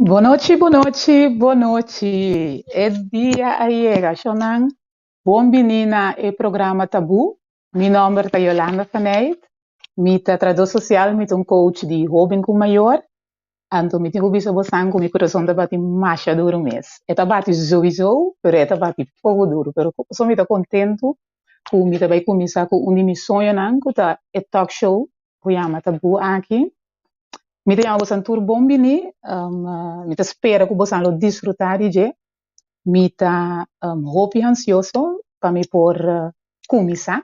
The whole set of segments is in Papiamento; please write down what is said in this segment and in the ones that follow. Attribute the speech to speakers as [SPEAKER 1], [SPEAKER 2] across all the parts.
[SPEAKER 1] Bon nochi, bon nochi, bon nochi. E dia a yega, Shonan. Bon bini na e programa Tabú. Mi nòmber ta Yolanda Faneyt. Mi ta trahadó sosial, mi ta un coach di hóben ku mayor. Anto mi tin ku bisa bosan ku mi kurason ta bati masha duru mes. E ta bati souiso, pero e ta bati poko duru. Pero so mi ta kontentu ku mi ta bai kuminsá ku un di mi soñonan ku ta e talk show ku yama Tabú aki. Mi ta yama bosan tur bon bini. Mi ta spera ku bosan lo disfrutá di dje. Mi ta hopi ansioso pa mi por kuminsá.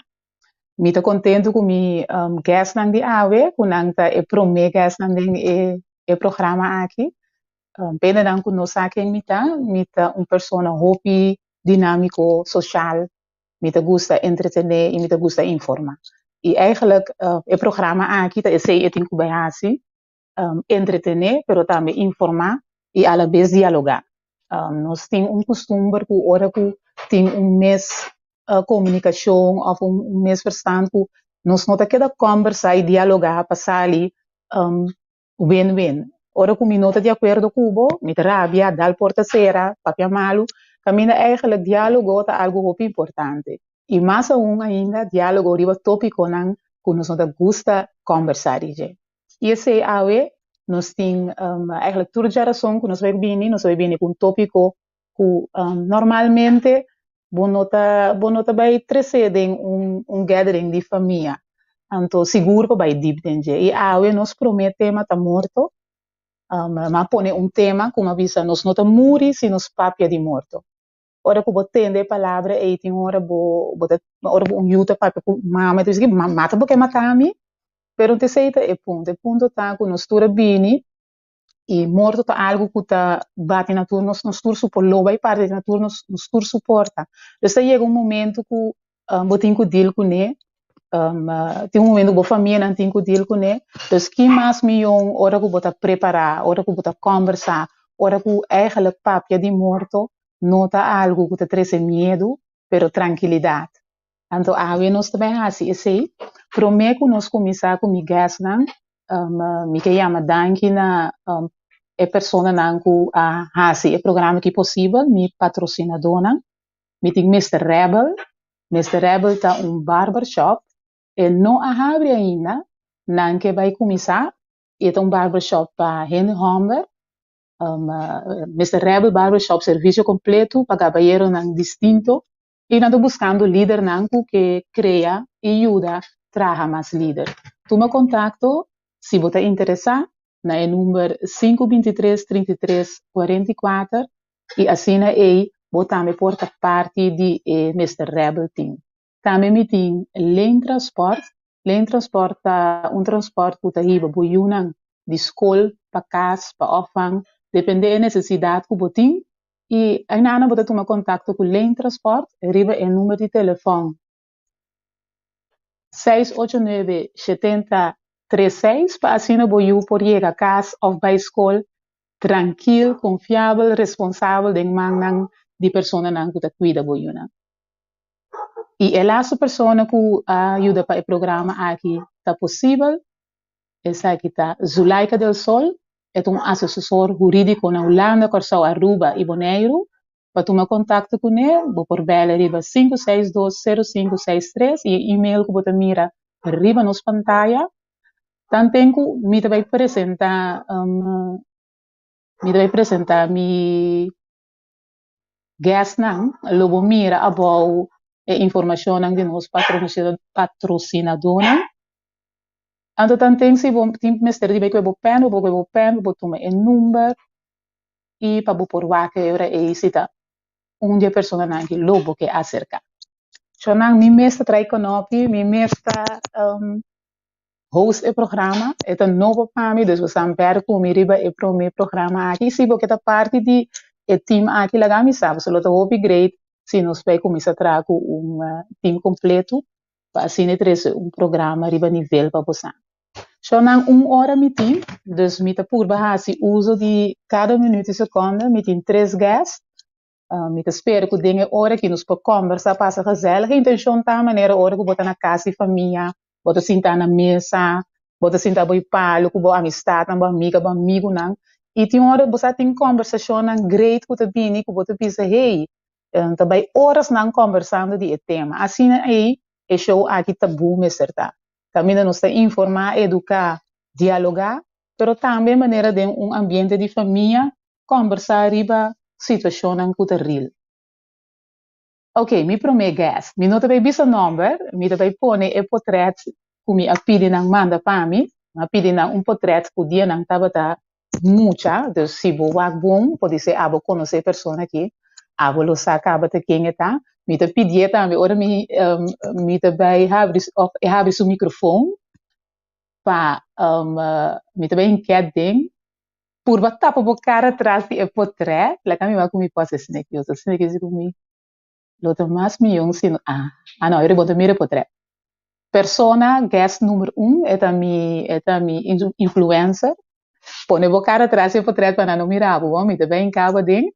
[SPEAKER 1] Mi ta kontentu ku mi guestnan di awe, ku nan ta e promé guestnan den e programa aki. Pa hendenan ku no sa ken mi ta, mi ta un persona hopi dinámiko, sosial. Mi ta gusta entretené i mi ta gusta informá. I eigenlijk e programa aki ta esei e tin ku bai hasi, entretené, pero tambe informá i alabes dialogá. Nos tin un kustumber ku ora ku tin un mis komunikashon òf un misverstand ku nos no ta keda kòmbersá i dialogá pa sali win-win. Ora ku mi no ta di akuerdo ku bo, mi ta rabia, dal porta sera, papia malu. Kaminda eigenlijk diálogo ta algu hopi importante. I mas aun ainda diálogo riba tópikonan ku nos no ta gusta kòmbersá di dje. I esei awe nos tin eigenlijk tur djarason ku nos bai bini, nos bai bini ku un tópiko ku normalmente bo no ta bai trese den un gathering di famia. Anto sigur pa bai deep den dje. I awe nos promé tema ta morto. M'a pone un tema ku m'a bisa nos no ta muri si nos papia di morto. Ora ku bo tende e palabra ei tin ora bo ta ora un yu ta papia ku mama ta bisa mata bo ke mata mi? Pero esei ta e punto. E punto ta ku nos tur a bini i morto ta algu ku ta bati na tur nos, nos tur por lo bai parti na tur nos, nos tur suporta. Dus ta yega un momento ku bo tin ku deal kuné, tin un momento ku bo famianan tin ku deal kuné. Dus ki mas mihó ora ku bo ta prepará, ora ku bo ta kòmbersá, ora ku eigenlijk papia di morto no ta algu ku ta trese miedu, pero trankilidat. Anto awe nos ta bai hasi esei. Promé ku nos kuminsá ku mi guestnan, mi ke yama danki na e personanan ku a hasi e programa aki posibel, mi patrosinadónan. Mi tin Mr. Rebel. Mr. Rebel ta un barbershop. E no a habri ainda, nan ke bai kuminsá. E ta un barbershop pa hende hòmber. Mr. Rebel Barbershop, servisio kompleto pa kabayeronan distinto. I nan ta buskando lidernan ku ke krea i yuda traha mas lider. Tuma kontakto si bo ta interesá na e number 523 33 44 i asina ei bo tambe por ta parti di e Mr. Rebel Team. Tambe mi tin Lane Transport. Lane Transport ta un transport ku ta hiba bo yunan di skol pa kas, pa opvang, dependé e nesesidat ku bo tin. I einan bo ta tuma kontakto ku Lane Transport riba e number di telefòn 689 70 36 pa asina bo yu por yega kas òf bai skol trankil, konfiabel, responsabel den mannan di personanan ku ta kuida bo yunan. I e laatste persona ku a yuda pa e programa aki ta posibel, esaki ta Zulaika del Sol, e ta un asesor hurídiko na Hulanda, Kòrsou, Aruba i Boneiru. Pa tuma kontakto kuné, bo por bèl riba 562 0563 i e e-mail ku bo ta mira riba nos pantaya. Tanten ku mi ta bai presentá mi ta bai presentá mi guestnan, lo bo mira abou e informashonnan di nos patrosinadónan. Anto tanten si bo tin mester di bai ku bo pen, bo por ku bo pen, bo tuma e number i pa bo por wak e ora ei si ta un di e personanan ku lo bo ke aserká. Shonnan, mi mes ta traha kònòpi, mi mes ta host e programa, e ta nobo pa mi, dus boso bèr ku mi riba e promé programa aki. Si bo ke ta parti di e team aki, laga mi sa, lo ta hopi great si nos bai kuminsá traha ku un team kompleto pa asina trese un programa riba nivel pa boso. Shonnan, un ora mi tin, dus mi ta purba hasi uso di kada minüt i sekònde, mi tin tres guests. Mi ta spera ku den e ora ku nos por kòmbersá pasa gezellig. E intenshon ta manera ora ku bo ta na kas di famia, bo ta sinta na mesa, bo ta sinta bou palu ku bo amistatnan, bo amiga, bo amigunan. I tin ora bo sa tin kòmbersashonnan great ku ta bini ku bo ta bisa hey, ta bai orasnan kòmbersando di e tema. Asina ei e show aki Tabú mester ta. Kaminda nos ta informá, eduká, dialogá, pero tambe manera den un ambiente di famia kòmbersá riba situashonnan ku ta real. Ok, mi promé guest. Mi no ta bai bisa nòmber, mi ta bai pone e potrèt ku mi a pidi nan manda pa mi. Mi a pidi nan un potrèt ku dia nan tabata mucha, dus si bo wak bon, podisé abo konosé e persona aki, abo lo sa kaba ta ken e ta. Mi ta pidié tambe ora mi mi ta bai habri òf e habri su mikrofon pa mi ta bai inkèt den Purba tapa bo kara tras di e potrèt, laga mi wak ku mi por hasi esaki. Yo ta sinti ku mi lo ta mas mion si no, ah, ah no, bo ta mira e potrèt. Persona, guest number un, e ta mi, e ta mi influencer. Pone bo kara tras di e potrèt pa nan no mira bo, bo. Mi ta bin kaba den,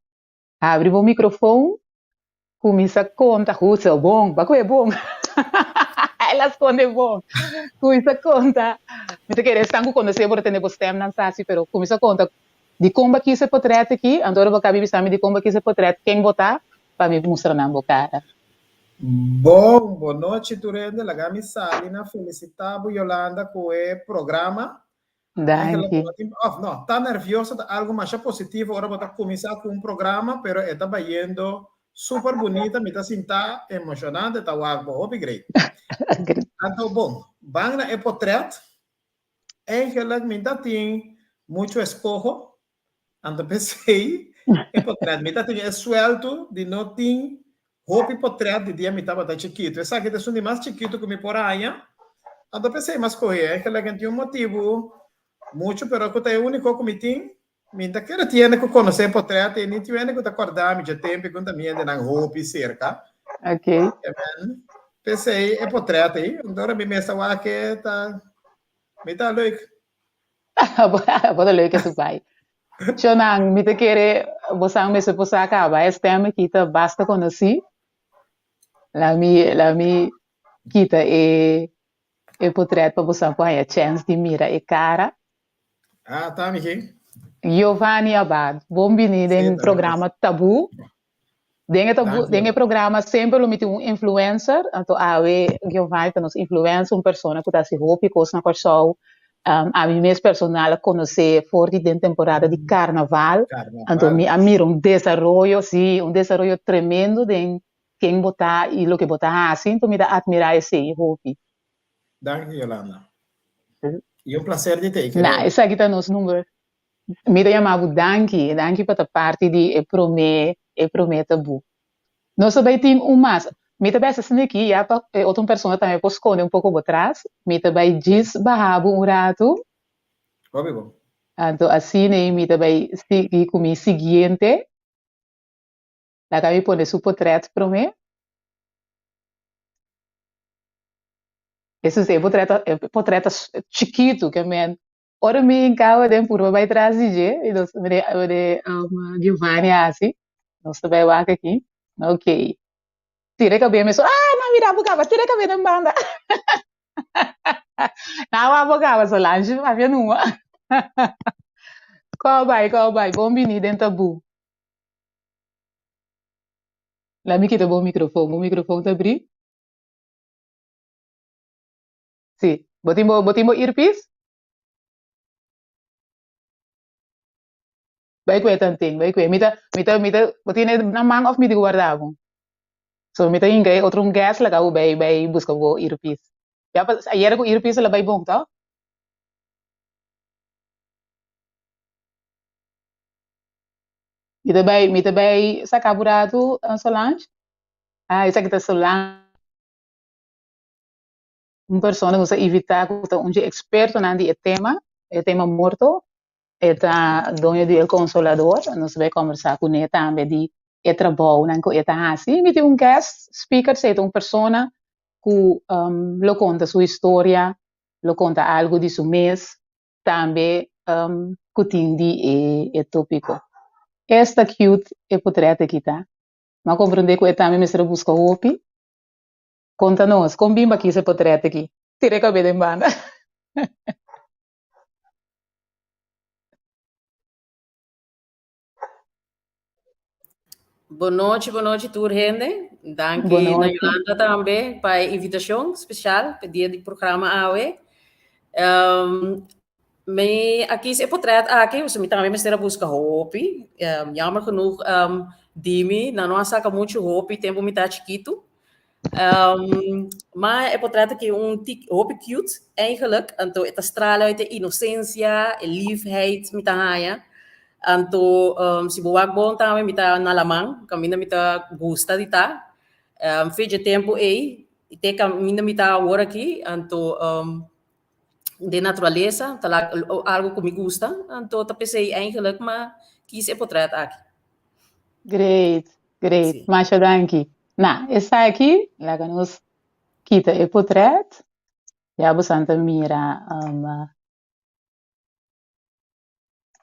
[SPEAKER 1] habri bo mikrofon, Cuminsa conta, Huso, bon, ba cu e bon. El a sconde bon. Cuminsa conta, mi ta kere esnan cu conoce bo ta tende bo stem nan sa si, pero cuminsa conta di con bo a kis e potret aki, anto ora bo cabi bisa mi di con bo a kis e potret, ken bo ta, pa mi mustra nan bo cara.
[SPEAKER 2] Bon, bon nochi tur hende, laga mi sali na felicita bo Yolanda cu e programa.
[SPEAKER 1] Danki.
[SPEAKER 2] Of no, ta nervioso ta algo masha positivo ora bo ta cuminsa cu un programa, pero e ta bayendo super bunita, mi ta sinta emocionante ta wak bo, hopi great. Anto bon, ban na e potret, eigenlijk mi ta tin mucho escoho, Anto p'esei e potret. Mi ta tin e suelto di no tin hopi potret di dia mi tabata chikitu. Esaki ta esun di mas chikitu ku mi por haña. Anto p'esei mi a skohe. Eigenlijk no tin un motibu muchu, pero ku ta e úniko ku mi tin. Mi no ta kere tin hende ku konosé e potret ei, ni tin hende ku ta kòrda mi dje tempu ku mi ta mi hendenan hopi serka. P'esei e potret ei. Anto ora mi mes ta wak e ta mi ta leuk.
[SPEAKER 1] Bo ta leuk esu bai. Shonan, mi ta kere bosan mester por sa kaba e stem aki ta basta konosí. La mi, la mi kita e e potret pa bosan por haña chèns di mira e kara.
[SPEAKER 2] Ah, ta mi ke.
[SPEAKER 1] Giovanni Abad, bon bini den programa Tabú. Den e tabu, den e programa semper lo mi tin un influencer, anto awe Giovanni ta nos influencer, un persona ku ta hasi hopi kos na Kòrsou. Ami mes personal a konosé for di den temporada di karnaval, anto mi a mira un desaroyo, si, un desaroyo tremendo den ken bo ta i loke bo ta hasi, anto mi ta atmirá esei hopi.
[SPEAKER 2] Danki Yolanda. I un placer di t'ei.
[SPEAKER 1] Na, esaki ta nos number. Mi ta yama bo danki, danki pa ta parti di e prome, e prome tabú. Nos ta bai tin un mas. Mi ta bes asina aki ya pa e otro persona tambe por skonde un poko bo tras. Mi ta bai djis baha bo un ratu.
[SPEAKER 2] Hopi bon.
[SPEAKER 1] Anto asina ei mi ta bai sigui ku mi siguiente. Laga mi pone su potret prome. Esun e potret ta, e potret ta chikitu ke men Ora mi hinkaba den purba bai tras di dje, i nos mire mire Giovanni a hasi, nos ta bai wak aki, ok, tira e kabel mesora, ah nan mira bo kaba, tira e kabel den banda, nan wak bo kaba Solange papia numa, kò bai kò bai, bon bini den Tabú. Laat mi kita bo microfoon, bo microfoon ta abri. Sí. Bo tin bo, bo tin bo earpiece? Bai ku e tanten, bai ku e. Mi ta, mi ta, mi ta, bo tin e na man of mi di guarda bo? So mi ta hinka e otro un gas laga bo bai, bai buska bo earpiece. Ya pa, ayera ku earpiece la bai bon, to? Mi ta bai, mi ta bai saka bo ratu, Solange. Ah, esaki ta Solange. Un persona ku nos a invitá ku ta un dje ekspertonan di e tema, e tema morto, e ta doño di El Consolador, nos bai kòmbersá kuné tambe di e trabounan ku e ta hasi. Mi tin un guest speaker, esei ta un persona ku lo konta su historia, lo konta algu di su mes, tambe ku tin di e tópiko. Esta cute e potrèt aki ta. Mi a komprendé ku e tambe mester a buska hopi. Konta nos, kon bin baki se potret aki? Tira e kabel den banda.
[SPEAKER 3] Bon nochi, bon nochi tur hende. Danki
[SPEAKER 1] Bon
[SPEAKER 3] na
[SPEAKER 1] nochi.
[SPEAKER 3] Yolanda tambe pa e invitacion special pa dia di programa awe. Mi a kies e potret aki, pasobra mi tambe mester a busca hopi. Jammer genoeg di mi nan no a saca mucho hopi tempo mi ta chikitu. Ma e potret aki un tik hopi cute eigenlijk. Anto e ta strala uit e inocencia, e liefheid mi ta haña. Anto si bo wak bon tambe mi ta na laman, kaminda mi ta gusta di ta. Fe dje tempu ei, te kaminda mi ta awor aki, anto den naturalesa ta algo ku mi gusta, anto ta p'esei eigenlijk m'a kis e potret aki.
[SPEAKER 1] Great, great. Masha danki. Na, esaki laga nos kita e potret. Ya bosan ta mira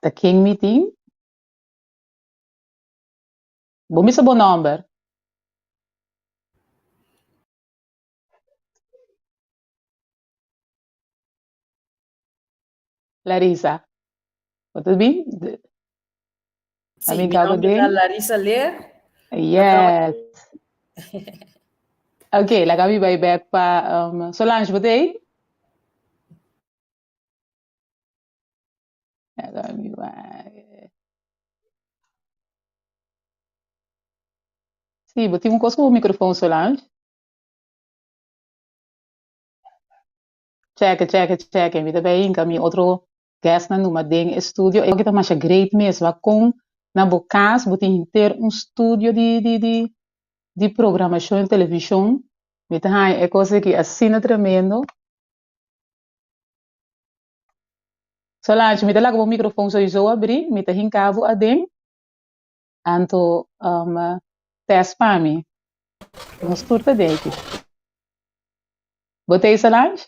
[SPEAKER 1] ta ken mi tin. Bo misa bo nomber? Larissa. Bo ta bin?
[SPEAKER 3] Sí, mi nomber ta Larissa Leer.
[SPEAKER 1] Yes. Ok, laga mi bai bek pa um, Solange, bo ta ei? Laga mi bai. Sí, bo tin un kos ku bo microfoon, Solange. Cheque, cheque, cheque. Mi ta bay hinca mi otro guestnan numa den e studio. E ta masha great mes. Wak con na bo cas bo tin henter un studio di, di, di, di programacion di television. Mi ta haña e cos aki asina tremendo. Solange, mi ta laga bo microfoon sowieso abri. Mi ta hinca bo aden. Anto um, test pa mi. Nos tur ta den aki. Bo ta ei Solange?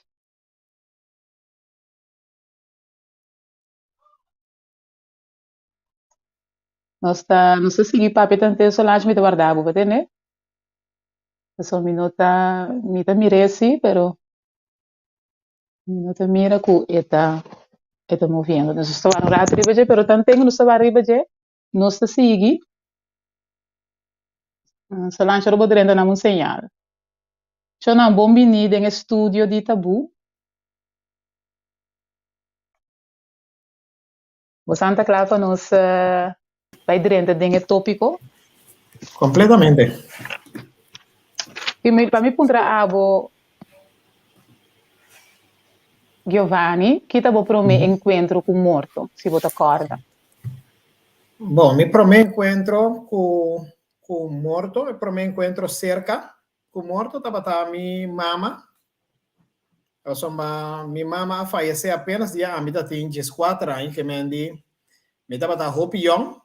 [SPEAKER 1] Nos ta nos ta sigui papia tante Solange mi ta warda bo, bo tende? Pasobra mi no ta mi ta mir'é si pero mi no ta mira ku e ta e ta moviendo. Nos ta wak un rato riba dje pero tanten ku nos ta wak riba dje nos ta sigui. Solange ora bo drenta nan un señal. Shonnan bon bini den e studio di Tabú. Bosan ta kla pa nos bai drenta den e tópiko?
[SPEAKER 2] Kompletamente.
[SPEAKER 1] Pa mi puntra abo, Giovanni, ki ta bo promé enkuentro ku morto, si bo ta kòrda?
[SPEAKER 2] Bon, mi promé enkuentro ku morto, e promé enkuentro serka Ku morto tabata mi mama, pasobra mi mama a fayesé apenas dia ami ta tin dieskuater aña, ke men di mi tabata hopi yòn,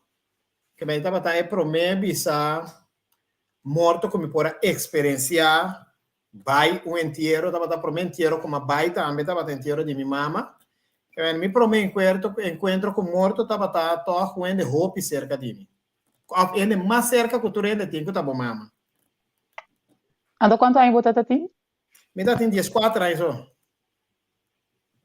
[SPEAKER 2] ke men tabata e promé bisa morto ku mi por a eksperensiá bai un entiero, tabata promé entiero ku mi a bai tambe tabata entiero di mi mama, ke men mi promé enkuentro ku morto tabata tòg un hende hopi serka di mi, òf hende mas serka ku tur hende tin ku ta bo mama.
[SPEAKER 1] Anto kuantu aña bo ta tin?
[SPEAKER 2] Mi ta tin dieskuater aña so.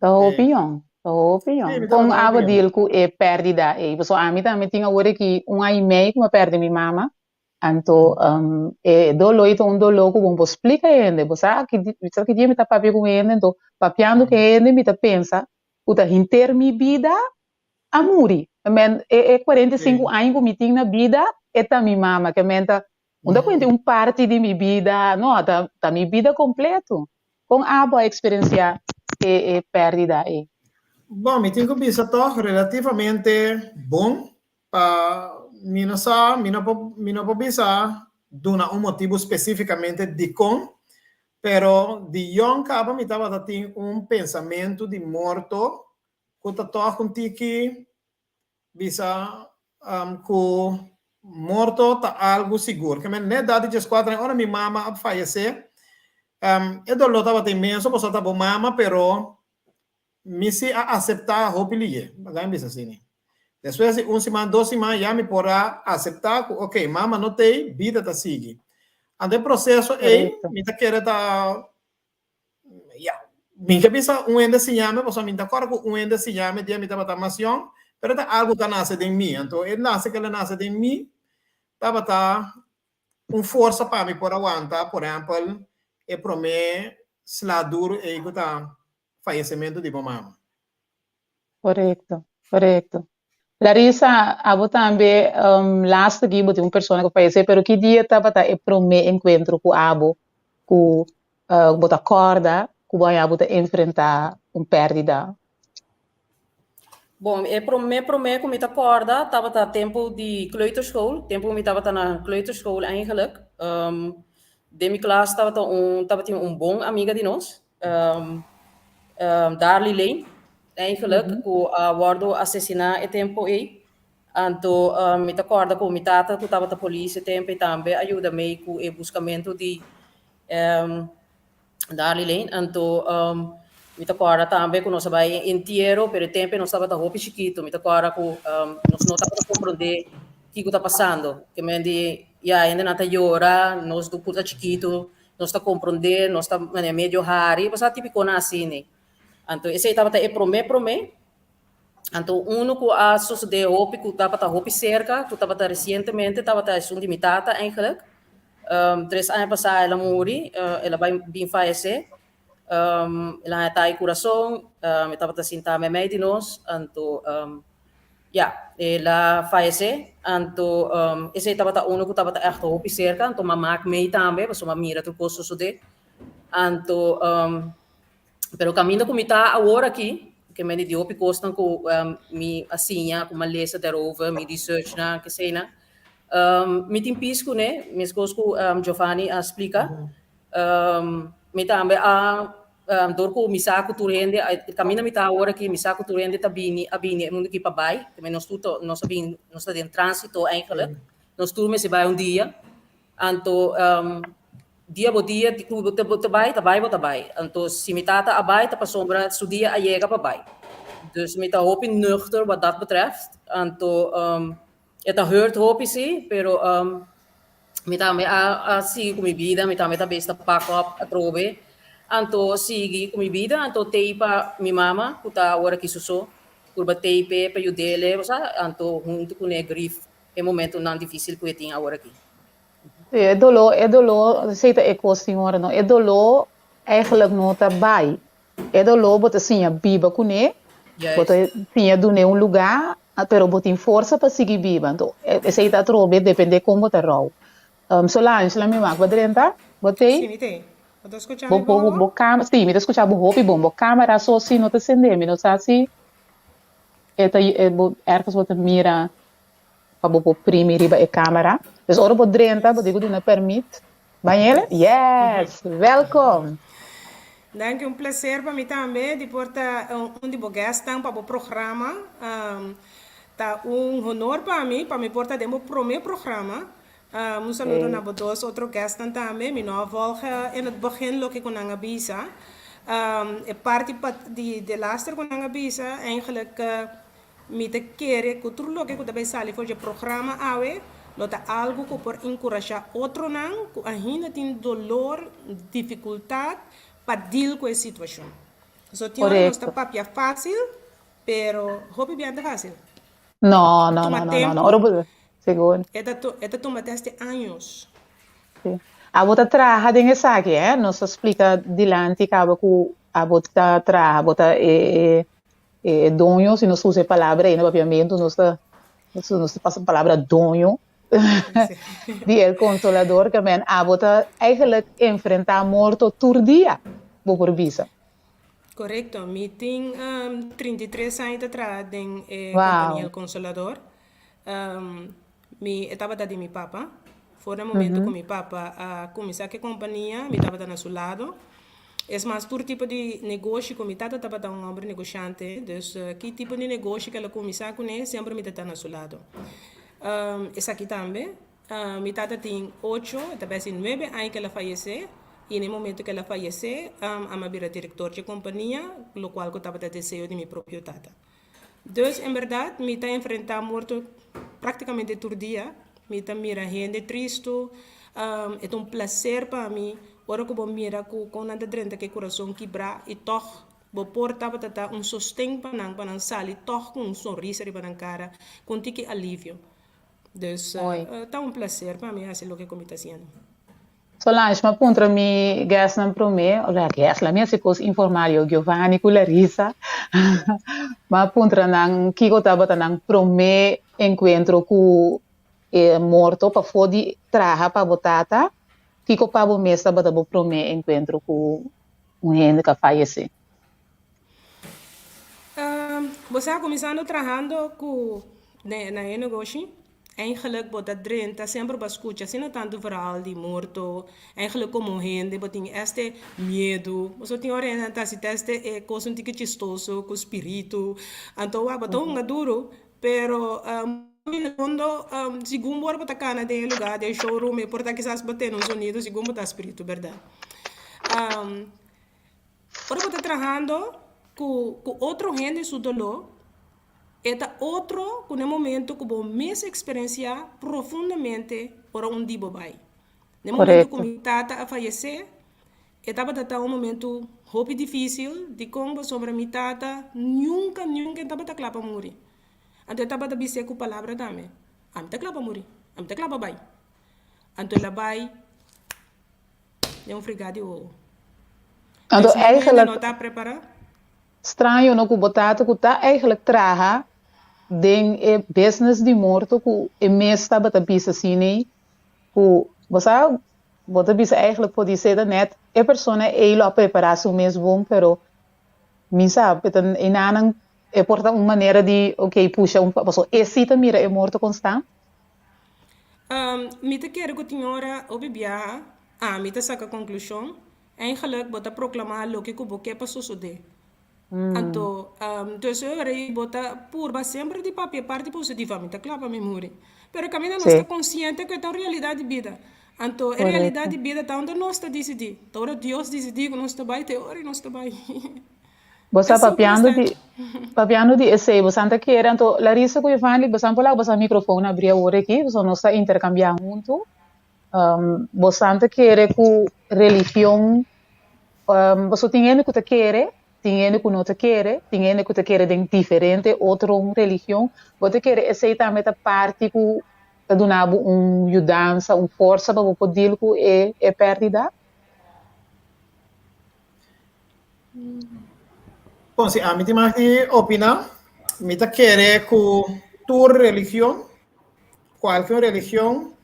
[SPEAKER 1] Ta hopi yòn, ta hopi yòn. Kon abo deal ku e pèrdida ei? Pasobra ami tambe tin awor aki un aña i mei ku mi a pèrdè mi mama. Anto e doló ei ta un doló ku bo no por splika hende. Bo sa ki sa ki dia mi ta papia ku hende, anto papiando ku hende mi ta pensa ku ta henter mi bida a muri. Men e 45 aña ku mi tin na bida e ta mi mama. Ke men ta Un ta cuenta un parti di mi bida, no, ta, ta mi bida completo. Con abo a experiencia e, e pérdida ei?
[SPEAKER 2] Bon, mi tin cu bisa toch relativamente bon, pa mi no sa, mi no por, mi no por bisa duna un motibu specificamente dicon, pero di yong caba mi tabata tin un pensamentu di morto cu ta toch un tiki bisa ku morto ta algu sigur. Ke men n'e edat di dieskuater aña ora mi mama a fayesé, e doló tabata inmenso pasobra ta bo mama, pero mi si a aseptá hopi liye, laga mi bisa asina. Despues di un siman, dos siman ya mi por a aseptá ku oke, mama no t'ei, bida ta sigui. Anto e proseso ei mi ta kere ta Ya, mi ke bisa un hende siña-mi, pasobra mi ta kòrda ku un hende siña-mi dia mi tabata mas yòn, pero ta algu ku a nase den mi. Anto e nase ku el a nase den mi, tabata un forsa pa mi por a wanta, por ehèmpel, e promé sla duru ei ku ta fayesimentu di bo mama.
[SPEAKER 1] Korekto, korekto. Larissa, abo tambe laatste aki bo tin un persona ku fayesé, pero ki dia tabata e promé enkuentro ku abo ku bo ta kòrda ku bo haña bo ta enfrentá un pèrdida?
[SPEAKER 3] Bon, e promé promé ku mi ta kòrda tabata tempu di kleuterschool, tempu mi tabata na kleuterschool eigenlijk. Den mi klas tabata un tabatin un bon amiga di nos, Darly Lane, eigenlijk, ku a wòrdu asesiná e tempu ei. Anto mi ta kòrda ku mi tata ku tabata polis e tempu ei tambe a yuda mi ku e buskamentu di Darly Lane. Anto mi ta kòrda tambe ku nos a bai e entiero, pero e tempu ei nos tabata hopi chikitu. Mi ta kòrda ku nos no tabata komprondé kiko ta pasando. Ke men di, ya, hendenan ta yora, nos ku ta chikitu, nos ta komprondé, nos ta manera medio hari, pasobra típikonan asina. Anto esei tabata e promé promé. Anto unu ku a sosodé hopi, ku tabata hopi serka, ku tabata resientemente, tabata esun di mi tata eigenlijk. 3 aña pasá el a muri, el a bai bin fayesé. El a haña tai kurason, e tabata sintá meimei di nos, anto ya, el a fayesé. Anto esei tabata unu ku tabata ègt hopi serka, anto m'a mak mei tambe, pasobra m'a mira tur kos sosodé. Anto pero kaminda ku mi ta awor aki, ke mende di hopi kosnan ku mi a siña, ku mi a lesa daarover, mi researchnan, kesenan, mi tin pis kuné, meskos ku Giovanni a splika. Mi tambe a, dor ku mi sa ku tur hende, kaminda mi ta awor aki, mi sa ku tur hende ta bini, a bini e mundu aki pa bai, te nos tur ta, nos a bini, nos ta den tránsito eigenlijk, nos tur mester bai un dia. Anto dia bo dia ku bo ta bai, ta bai bo ta bai. Anto si mi tata a bai ta pasobra su dia a yega pa bai. Dus mi ta hopi nuchter wat dat betreft. Anto e ta hurt hopi si, pero mi tambe a sigui ku mi bida, mi tambe ta bes ta pak op atrobe. Anto sigui ku mi bida, anto tei pa mi mama ku ta awor aki su so, purba tei p'e pa yud'é, bo sa, anto huntu kuné grief e momentonan difícil ku e tin awor aki.
[SPEAKER 1] Sí, e doló, e doló, esei ta e kos señora, no? E doló eigenlijk no ta bai. E doló bo ta siña biba kuné, bo ta siña dun'é un lugá, pero bo tin forsa pa sigui biba. Anto, esei ta atrobe dependé kon bo ta rou. Solange, la mi wak, bo drenta? Bo tei?
[SPEAKER 4] Sí, mi tei. Bo ta skucha mi bon awor?
[SPEAKER 1] Bo kama, sí, mi ta skucha bo hopi bon. Bo kamera so si no ta sendé, mi no sa si e ta, bo ergens bo ta mira. pa bo por primi riba e camera. Dus ora bo drenta, bo tin cu duna permit. Bañele? Yes! Welkom!
[SPEAKER 4] Danki, un placer pa mi tambe di por ta un di bo guestnan pa bo programa. Ta un honor pa mi, pa mi por ta den bo prome programa. Un saludo na bo dos otro guestnan tambe. Mi no a volg in het begin loke cu nan a bisa. E parti di delaster cu nan a bisa, eigenlijk Mi ta kere ku tur loke ku ta bai sali for dje programa awe lo ta algu ku por enkurashá otronan ku ainda tin dolor, difikultat pa deal ku e situashon. So tin ora nos ta
[SPEAKER 1] Korekto.
[SPEAKER 4] papia fásil, pero hopi bian ta fásil.
[SPEAKER 1] No,
[SPEAKER 4] Ta
[SPEAKER 1] no,
[SPEAKER 4] tuma
[SPEAKER 1] no, no, no, no.
[SPEAKER 4] tempu,
[SPEAKER 1] Ora bo, sigur.
[SPEAKER 4] e ta tuma te hasta años.
[SPEAKER 1] Sí. Abo ta traha den esaki, eh? Nos a splika dilanti kaba ku abo ta traha, bo ta e, e E doño, si nos usa e palabra ei na papiamentu, nos ta, nos ta pasa palabra doño di El Consolador, ke men abo ta eigenlijk enfrentá morto tur dia, bo por bisa.
[SPEAKER 4] Korekto, mi tin 33 aña ta traha den e kompania El Consolador. Mi, e tabata di mi papa. For na momento ku mi papa a kuminsá ku e kompania, mi tabata na su lado. Es mas, tur tipo di negoshi ku mi tata tabata un hòmber negoshante, dus ki tipo di negoshi ku el a kuminsá kuné, semper mi ta ta na su lado. Esaki tambe, mi tata tin ocho, e ta bèsi nuebe aña ku el a fayesé, i na e momento ku el a fayesé, ami a bira direktor dje kompania, lokual ku tabata deseo di mi propio tata. Dus en berdad mi ta enfrenta morto practicamente tur dia, mi ta mira hende tristo, e ta un placer pa mi ora cu bo mira cu con nan ta drenta cu e curason kibra y tog bo por tabata ta un sosten pa nan, pa nan sali tog cu un sonrisa riba nan cara, cu un tiki alivio. Dus
[SPEAKER 1] Mooi.
[SPEAKER 4] ta un placer pa mi hasi loke ku mi ta hasiendo.
[SPEAKER 1] Solange, m'a puntra mi guestnan promé, o sea, guest, la mi hasi kos informal yo, Giovanni ku Larissa, m'a puntra nan kiko tabata nan promé enkuentro ku e morto pafó di traha pa bo tata, kiko pa bo mes tabata bo promé enkuentro ku un hende ku a fayesé?
[SPEAKER 4] Bo sa kuminsando trahando ku na e negoshi, eigenlijk bo ta drenta semper bo a skucha asina tantu verhaal di morto, eigenlijk komo hende bo tin este miedu, pasobra tin ora hende ta hasi teste e kos un tiki chistoso ku spiritu, anto wak bo ta hunga duru, pero na fondo segun bo ora bo ta kana den e lugar den e showroom e por ta kisas bo tene un sonido segun bo ta spiritu berdad. Ora bo ta trahando ku ku otro hende su doló, e ta otro ku na e momento ku bo mes eksperensiá profundamente ora un di bo bai. Na e momento ku
[SPEAKER 1] Korekto.
[SPEAKER 4] mi tata a fayesé, e tabata ta un momento hopi difísil, dikon? Pasobra mi tata nunka, nunka e tabata kla pa muri. Anto e tabata bis'é ku palabra tambe, Ami ta kla pa muri, ami ta kla pa bai. Anto el a bai. Den un frigá di wowo.
[SPEAKER 1] Anto
[SPEAKER 4] Dus ningun hende
[SPEAKER 1] eigenlijk
[SPEAKER 4] no ta prepará.
[SPEAKER 1] straño no ku bo tata ku ta eigenlijk traha den e business di morto ku e mes tabata bisa asina ku bo sa bo ta bisa eigenlijk podisé ta net e persona ei lo a prepará su mes bon pero mi sa e ta enanan e por ta un manera di ok pusha un pasobra e si ta mira e morto konstant.
[SPEAKER 4] Mi ta kere ku tin ora hopi biaha ami ta saka konklushon, eigenlik bo ta proklamá loke ku bo ke pa sosodé. Anto, dus e ora ei bo ta purba semper di papia e parti positivo, ami ta kla pa mi muri. Pero kaminda nos ta konsiente ku e ta un realidat di bida. Anto, e realidat di bida ta unda nos ta disidí. Ta ora Dios disidí ku nos ta bai, ta e ora ei nos ta bai.
[SPEAKER 1] Bo sa papiando di papiando di esei bosan ta kere anto Larissa ku Giovanni bosan por laga bosan microfoon abri awor aki pasobra nos ta intercambia huntu bosan ta kere ku religion pasobra tin hende ku ta kere tin hende ku no ta kere tin hende ku ta kere den diferente otro religion bo ta kere esei tambe ta parti ku ta duna bo un yudansa un forsa pa bo por deal ku e e perdida.
[SPEAKER 2] Bon, si ami tin mag di opiná, mi ta kere ku tur religion, kualke un religion,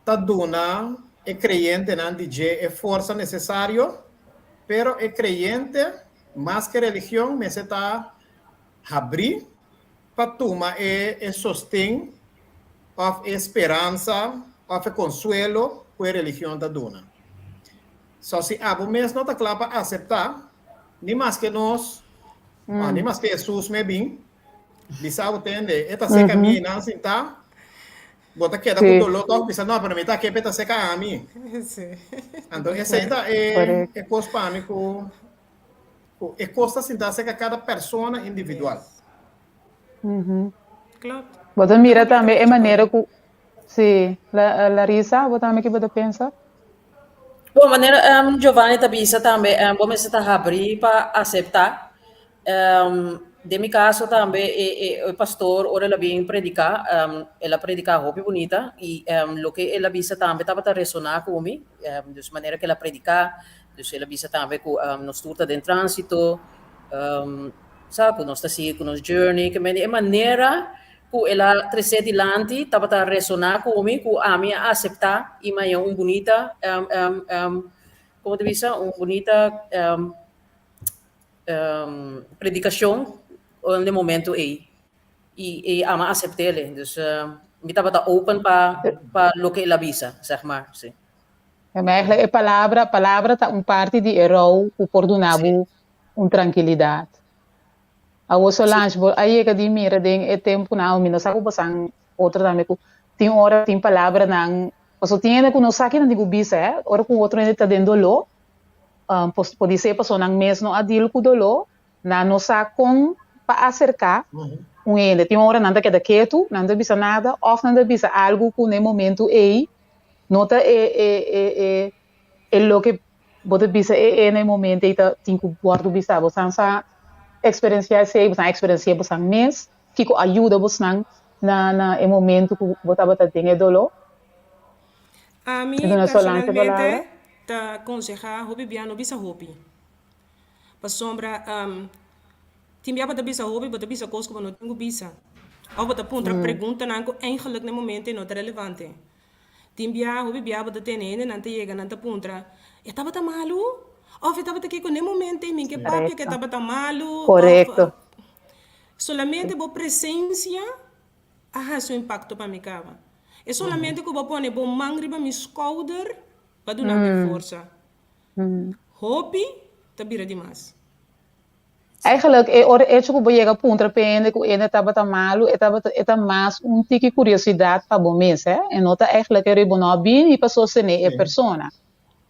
[SPEAKER 2] ta duna e kreyentenan di dje e forsa nesesario, pero e kreyente, mas ke religion, mester ta habrí pa tuma e e sosten òf e speransa òf e konsuelo ku e religion ta duna. So si abo mes no ta kla pa aseptá, ni maske nos, mm. ni maske Hesus me bin, bisa bo tende, e ta seka mi nan sintá, bo ta keda ku doló tòg bisa no, pero mi ta ke pe ta seka ami.
[SPEAKER 4] Sí.
[SPEAKER 2] Anto esei ta e, e kos pa mi ku, ku e kos ta sintá seka kada persona individual.
[SPEAKER 4] Yes.
[SPEAKER 1] Mm -hmm.
[SPEAKER 4] Klopt.
[SPEAKER 1] Bo ta mira tambe e manera ku Sí, La, Larissa, bo tambe ki bo ta pensa?
[SPEAKER 3] Bon, manera um, Giovanni ta bisa tambe, um, bo mester ta habrí pa aceptá. Um, den mi caso tambe, e, e, e pastor, ora el a bin prediká, um, el a prediká hopi bunita i um, loke el a bisa tambe tabata resoná ku mi. Um, dus manera ku el a prediká, dus el a bisa tambe ku um, nos tur ta den tránsito, um, sa, ku nos ta sigui ku nos journey, ke men e manera ku el a tresé dilanti tabata resoná ku mi, ku ami a aseptá i mi a haña un bunita, komo ta bisa, un bunita predikashon na e momento ei. I ami a asept'é. Dus mi tabata open pa pa loke el a bisa, sèg mar, si.
[SPEAKER 1] Eigenlijk e palabra, palabra ta un parti di e rou ku por duna bo un trankilidat. Awor Solange, bo a yega di mira den e tempunan, mi no sa ku bosan otro tambe ku tin ora tin palabranan, pasobra tin hende ku no sa kinan tin ku bisa, eh, ora ku otro hende ta den doló, podisé pasobra nan mes no a deal ku doló, nan no sa kon pa aserká un hende. Tin ora nan ta keda ketu, nan no ta bisa nada, òf nan ta bisa algu ku na e momentu ei no ta e e e e e loke Bo ta bisa e e na e momento ei ta tin ku wòrdu bisa. Bosan sa eksperensiá esei, bosan a eksperensiá bosan mes, kiko a yuda bosnan na na e momento ku bo tabata den e doló?
[SPEAKER 4] Ami
[SPEAKER 1] Mi duna Solange palabra.
[SPEAKER 4] personalmente ta konsehá hopi bia no bisa hopi. Pasobra tin bia bo ta bisa hopi, bo ta bisa kos ku bo no tin ku bisa. Òf bo ta puntra preguntanan ku eigenlik na e momento ei no ta relevante. Tin bia, hopi bia bo ta tene hendenan ta yega nan ta puntra, E tabata malu? Òf e tabata kiko? Na e momento ei mi ke papia ku e
[SPEAKER 1] Korekto.
[SPEAKER 4] tabata malu òf
[SPEAKER 1] Korekto.
[SPEAKER 4] solamente bo presensia a hasi un impakto pa mi kaba. E solamente ku bo pone bo man riba mi skouder pa duna mi forsa. Hopi ta bira di mas.
[SPEAKER 1] Eigenlijk e ora echo ku bo yega puntra p'e hende ku ene tabata malu, e tabata e ta mas un tiki kuriosidad pa bo mes, hè. E no ta eigenlijk e bo no a bini pa sostené e persona.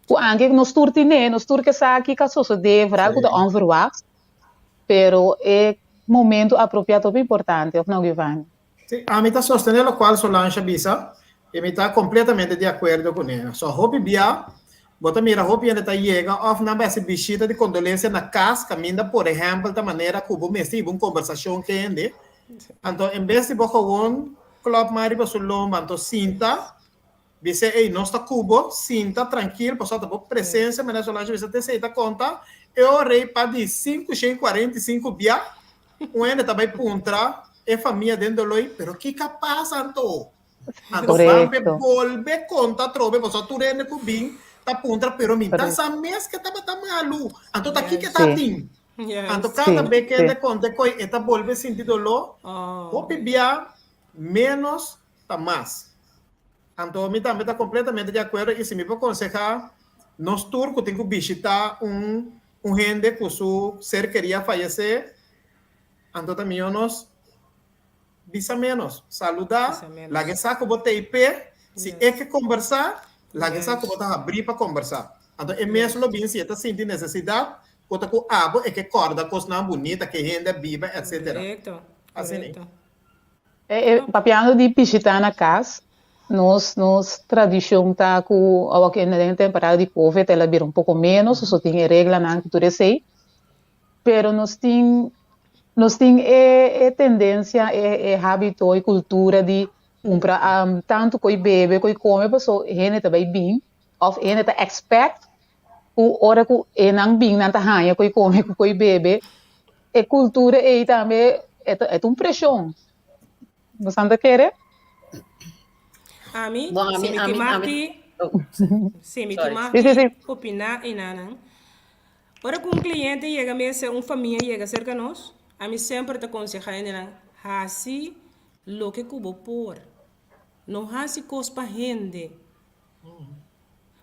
[SPEAKER 1] Ku anke nos tur tin'é, nos tur ke sa kiko a sosodé, vooral ku ta onverwachts, pero e momento apropiá ta hopi importante, òf no Giovanni?
[SPEAKER 2] Sí, ami ta sostené lokual Solange a bisa i mi ta kompletamente di akuerdo kuné. So hopi bia bo ta mira hopi hende ta yega òf nan bai hasi bishita di kondolensia na kas kaminda por ehèmpel ta manera ku bo mester hiba un kombersashon ku hende. Anto en bes di bo gewon klòp man riba su lomba anto sinta Bis'é, Ey, nos ta ku bo, sinta trankil, pasobra ta bo presensia, Meneer Solange bisa, t'esei ta konta. E ora ei pa di 545 bia, un hende ta bai puntra e famia den doloi, pero kiko a pasa anto? Anto ban p'e
[SPEAKER 1] Korekto.
[SPEAKER 2] bolbe konta atrobe, pasobra tur hende ku bin ta puntra, pero mi ta
[SPEAKER 1] Korekto.
[SPEAKER 2] sa mes ke tabata malu, anto ta kiko e ta
[SPEAKER 1] Sí,
[SPEAKER 2] tin? Anto
[SPEAKER 4] Yes.
[SPEAKER 2] kada
[SPEAKER 1] sí,
[SPEAKER 2] be ku
[SPEAKER 1] sí.
[SPEAKER 2] hende konta e koi, e ta bolbe sinti doló.
[SPEAKER 4] Oh.
[SPEAKER 2] Hopi bia ménos ta mas. Anto mi tambe ta completamente di acuerdo y si mi por conseha nos tur cu tin cu bishita un un hende cu su ser queri a fayece, anto ta mijo nos bisa menos, saluda,
[SPEAKER 4] Bisa menos.
[SPEAKER 2] laga e sa cu bo ta ei p'e, si
[SPEAKER 4] Yes.
[SPEAKER 2] e ke combersa, laga e sa cu bo
[SPEAKER 4] Yes.
[SPEAKER 2] ta habri pa combersa. Anto e mes
[SPEAKER 4] Yes.
[SPEAKER 2] lo bin si e ta sinti necesidad cu ta cu abo e ke corda cosnan bunita ke hende a biba etc.
[SPEAKER 4] Correcto.
[SPEAKER 2] Asina ei.
[SPEAKER 4] Correcto.
[SPEAKER 1] Papiando di bishita na cas, nos nos tradicion ta cu awor cu den temporada di covid el a bira un poco menos, pasobra tin e reglanan cu tur esey, pero nos tin nos tin e e tendencia, e e habito, e cultura di cumpra tanto cu e bebe cu e come pasobra hende ta bay bin of hende ta expect cu ora cu e nan bin nan ta haya cu e come cu e bebe. E cultura ei tambe e ta e ta un presion. Bosan ta kere?
[SPEAKER 4] Ami,
[SPEAKER 3] Bon,
[SPEAKER 4] si
[SPEAKER 3] ami,
[SPEAKER 4] mi tin
[SPEAKER 3] ami,
[SPEAKER 4] mag
[SPEAKER 3] ami.
[SPEAKER 4] di,
[SPEAKER 3] Oh,
[SPEAKER 4] si mi tin
[SPEAKER 3] sorry.
[SPEAKER 4] mag
[SPEAKER 1] Sí, sí,
[SPEAKER 4] di
[SPEAKER 1] sí.
[SPEAKER 4] opiná einanan. Ora ku un kliente yega mester, un famia yega serka nos, ami semper ta konsehá hendenan, hasi loke ku bo por. No hasi kos pa hende.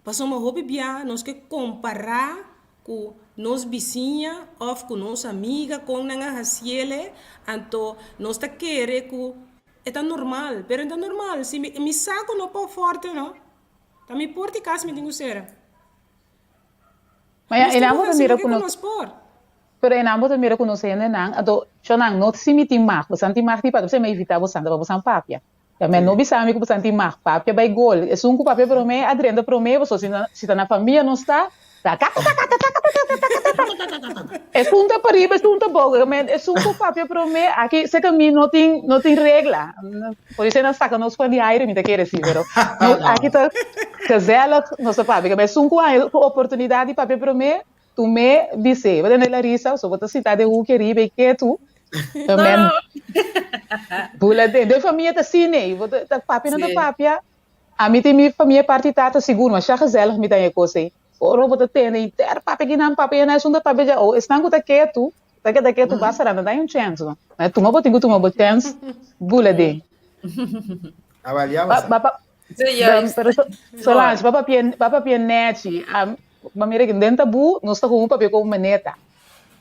[SPEAKER 4] Pasobra hopi bia nos ke kompará ku nos bisiña òf ku nos amiga kon nan a hasiele, anto nos ta kere ku e ta normal, pero e no ta normal. Si mi mi sa ku no por fòrte no, ta mi por di kas mi tin ku sera.
[SPEAKER 1] Ma ya,
[SPEAKER 4] Nos tin
[SPEAKER 1] einan
[SPEAKER 4] ku
[SPEAKER 1] bo ta
[SPEAKER 4] hasi
[SPEAKER 1] mira
[SPEAKER 4] loke
[SPEAKER 1] ku
[SPEAKER 4] ku
[SPEAKER 1] nos,
[SPEAKER 4] nos por.
[SPEAKER 1] pero einan bo ta mira ku nos hendenan, anto shonnan no si mi tin mag, bosan tin mag di papia, bosan evitá bosan ta pa bosan papia. Ya men no bisa mi ku bosan tin mag papia bai gol. Esun ku papia promé a drenta promé pasobra si na si ta na famia nos ta, ta katatakatatakatatakatatakatatakata. Esun ta pariba esun ta bou. Ya men esun ku papia promé aki serka mi no tin no tin regla. Por eso nan saka nos for di aire mi ta kere si pero no aki ta gezellig nos ta papia. Ya men esun ku haña su oportunidat di papia promé Tum'é bis'é, bo tende Larissa, so bo ta sintá den huki ariba i ketu.
[SPEAKER 3] No,
[SPEAKER 1] Men,
[SPEAKER 3] no.
[SPEAKER 1] bula den. Den famia ta asina ei, bo ta ta papia no ta
[SPEAKER 3] Sí.
[SPEAKER 1] papia. Ami tin mi famia parti tata sigur, masha gezellig mi ta e kos ei. Ora bo ta tende inter papia kinan, papia nan, esun ta papia dja. Oh, esnan ku ta ketu, ta keda ketu basta nan ta da un chèns no. Ma tuma bo tin ku tuma bo chèns, bula den.
[SPEAKER 2] Avaliá
[SPEAKER 1] Ba,
[SPEAKER 2] bo sa.
[SPEAKER 1] ba, ba,
[SPEAKER 3] Sí, juist.
[SPEAKER 1] Pero Solange, ba papia, ba papia nechi. Ba mira ki den tabu nos ta gewoon papia como maneta.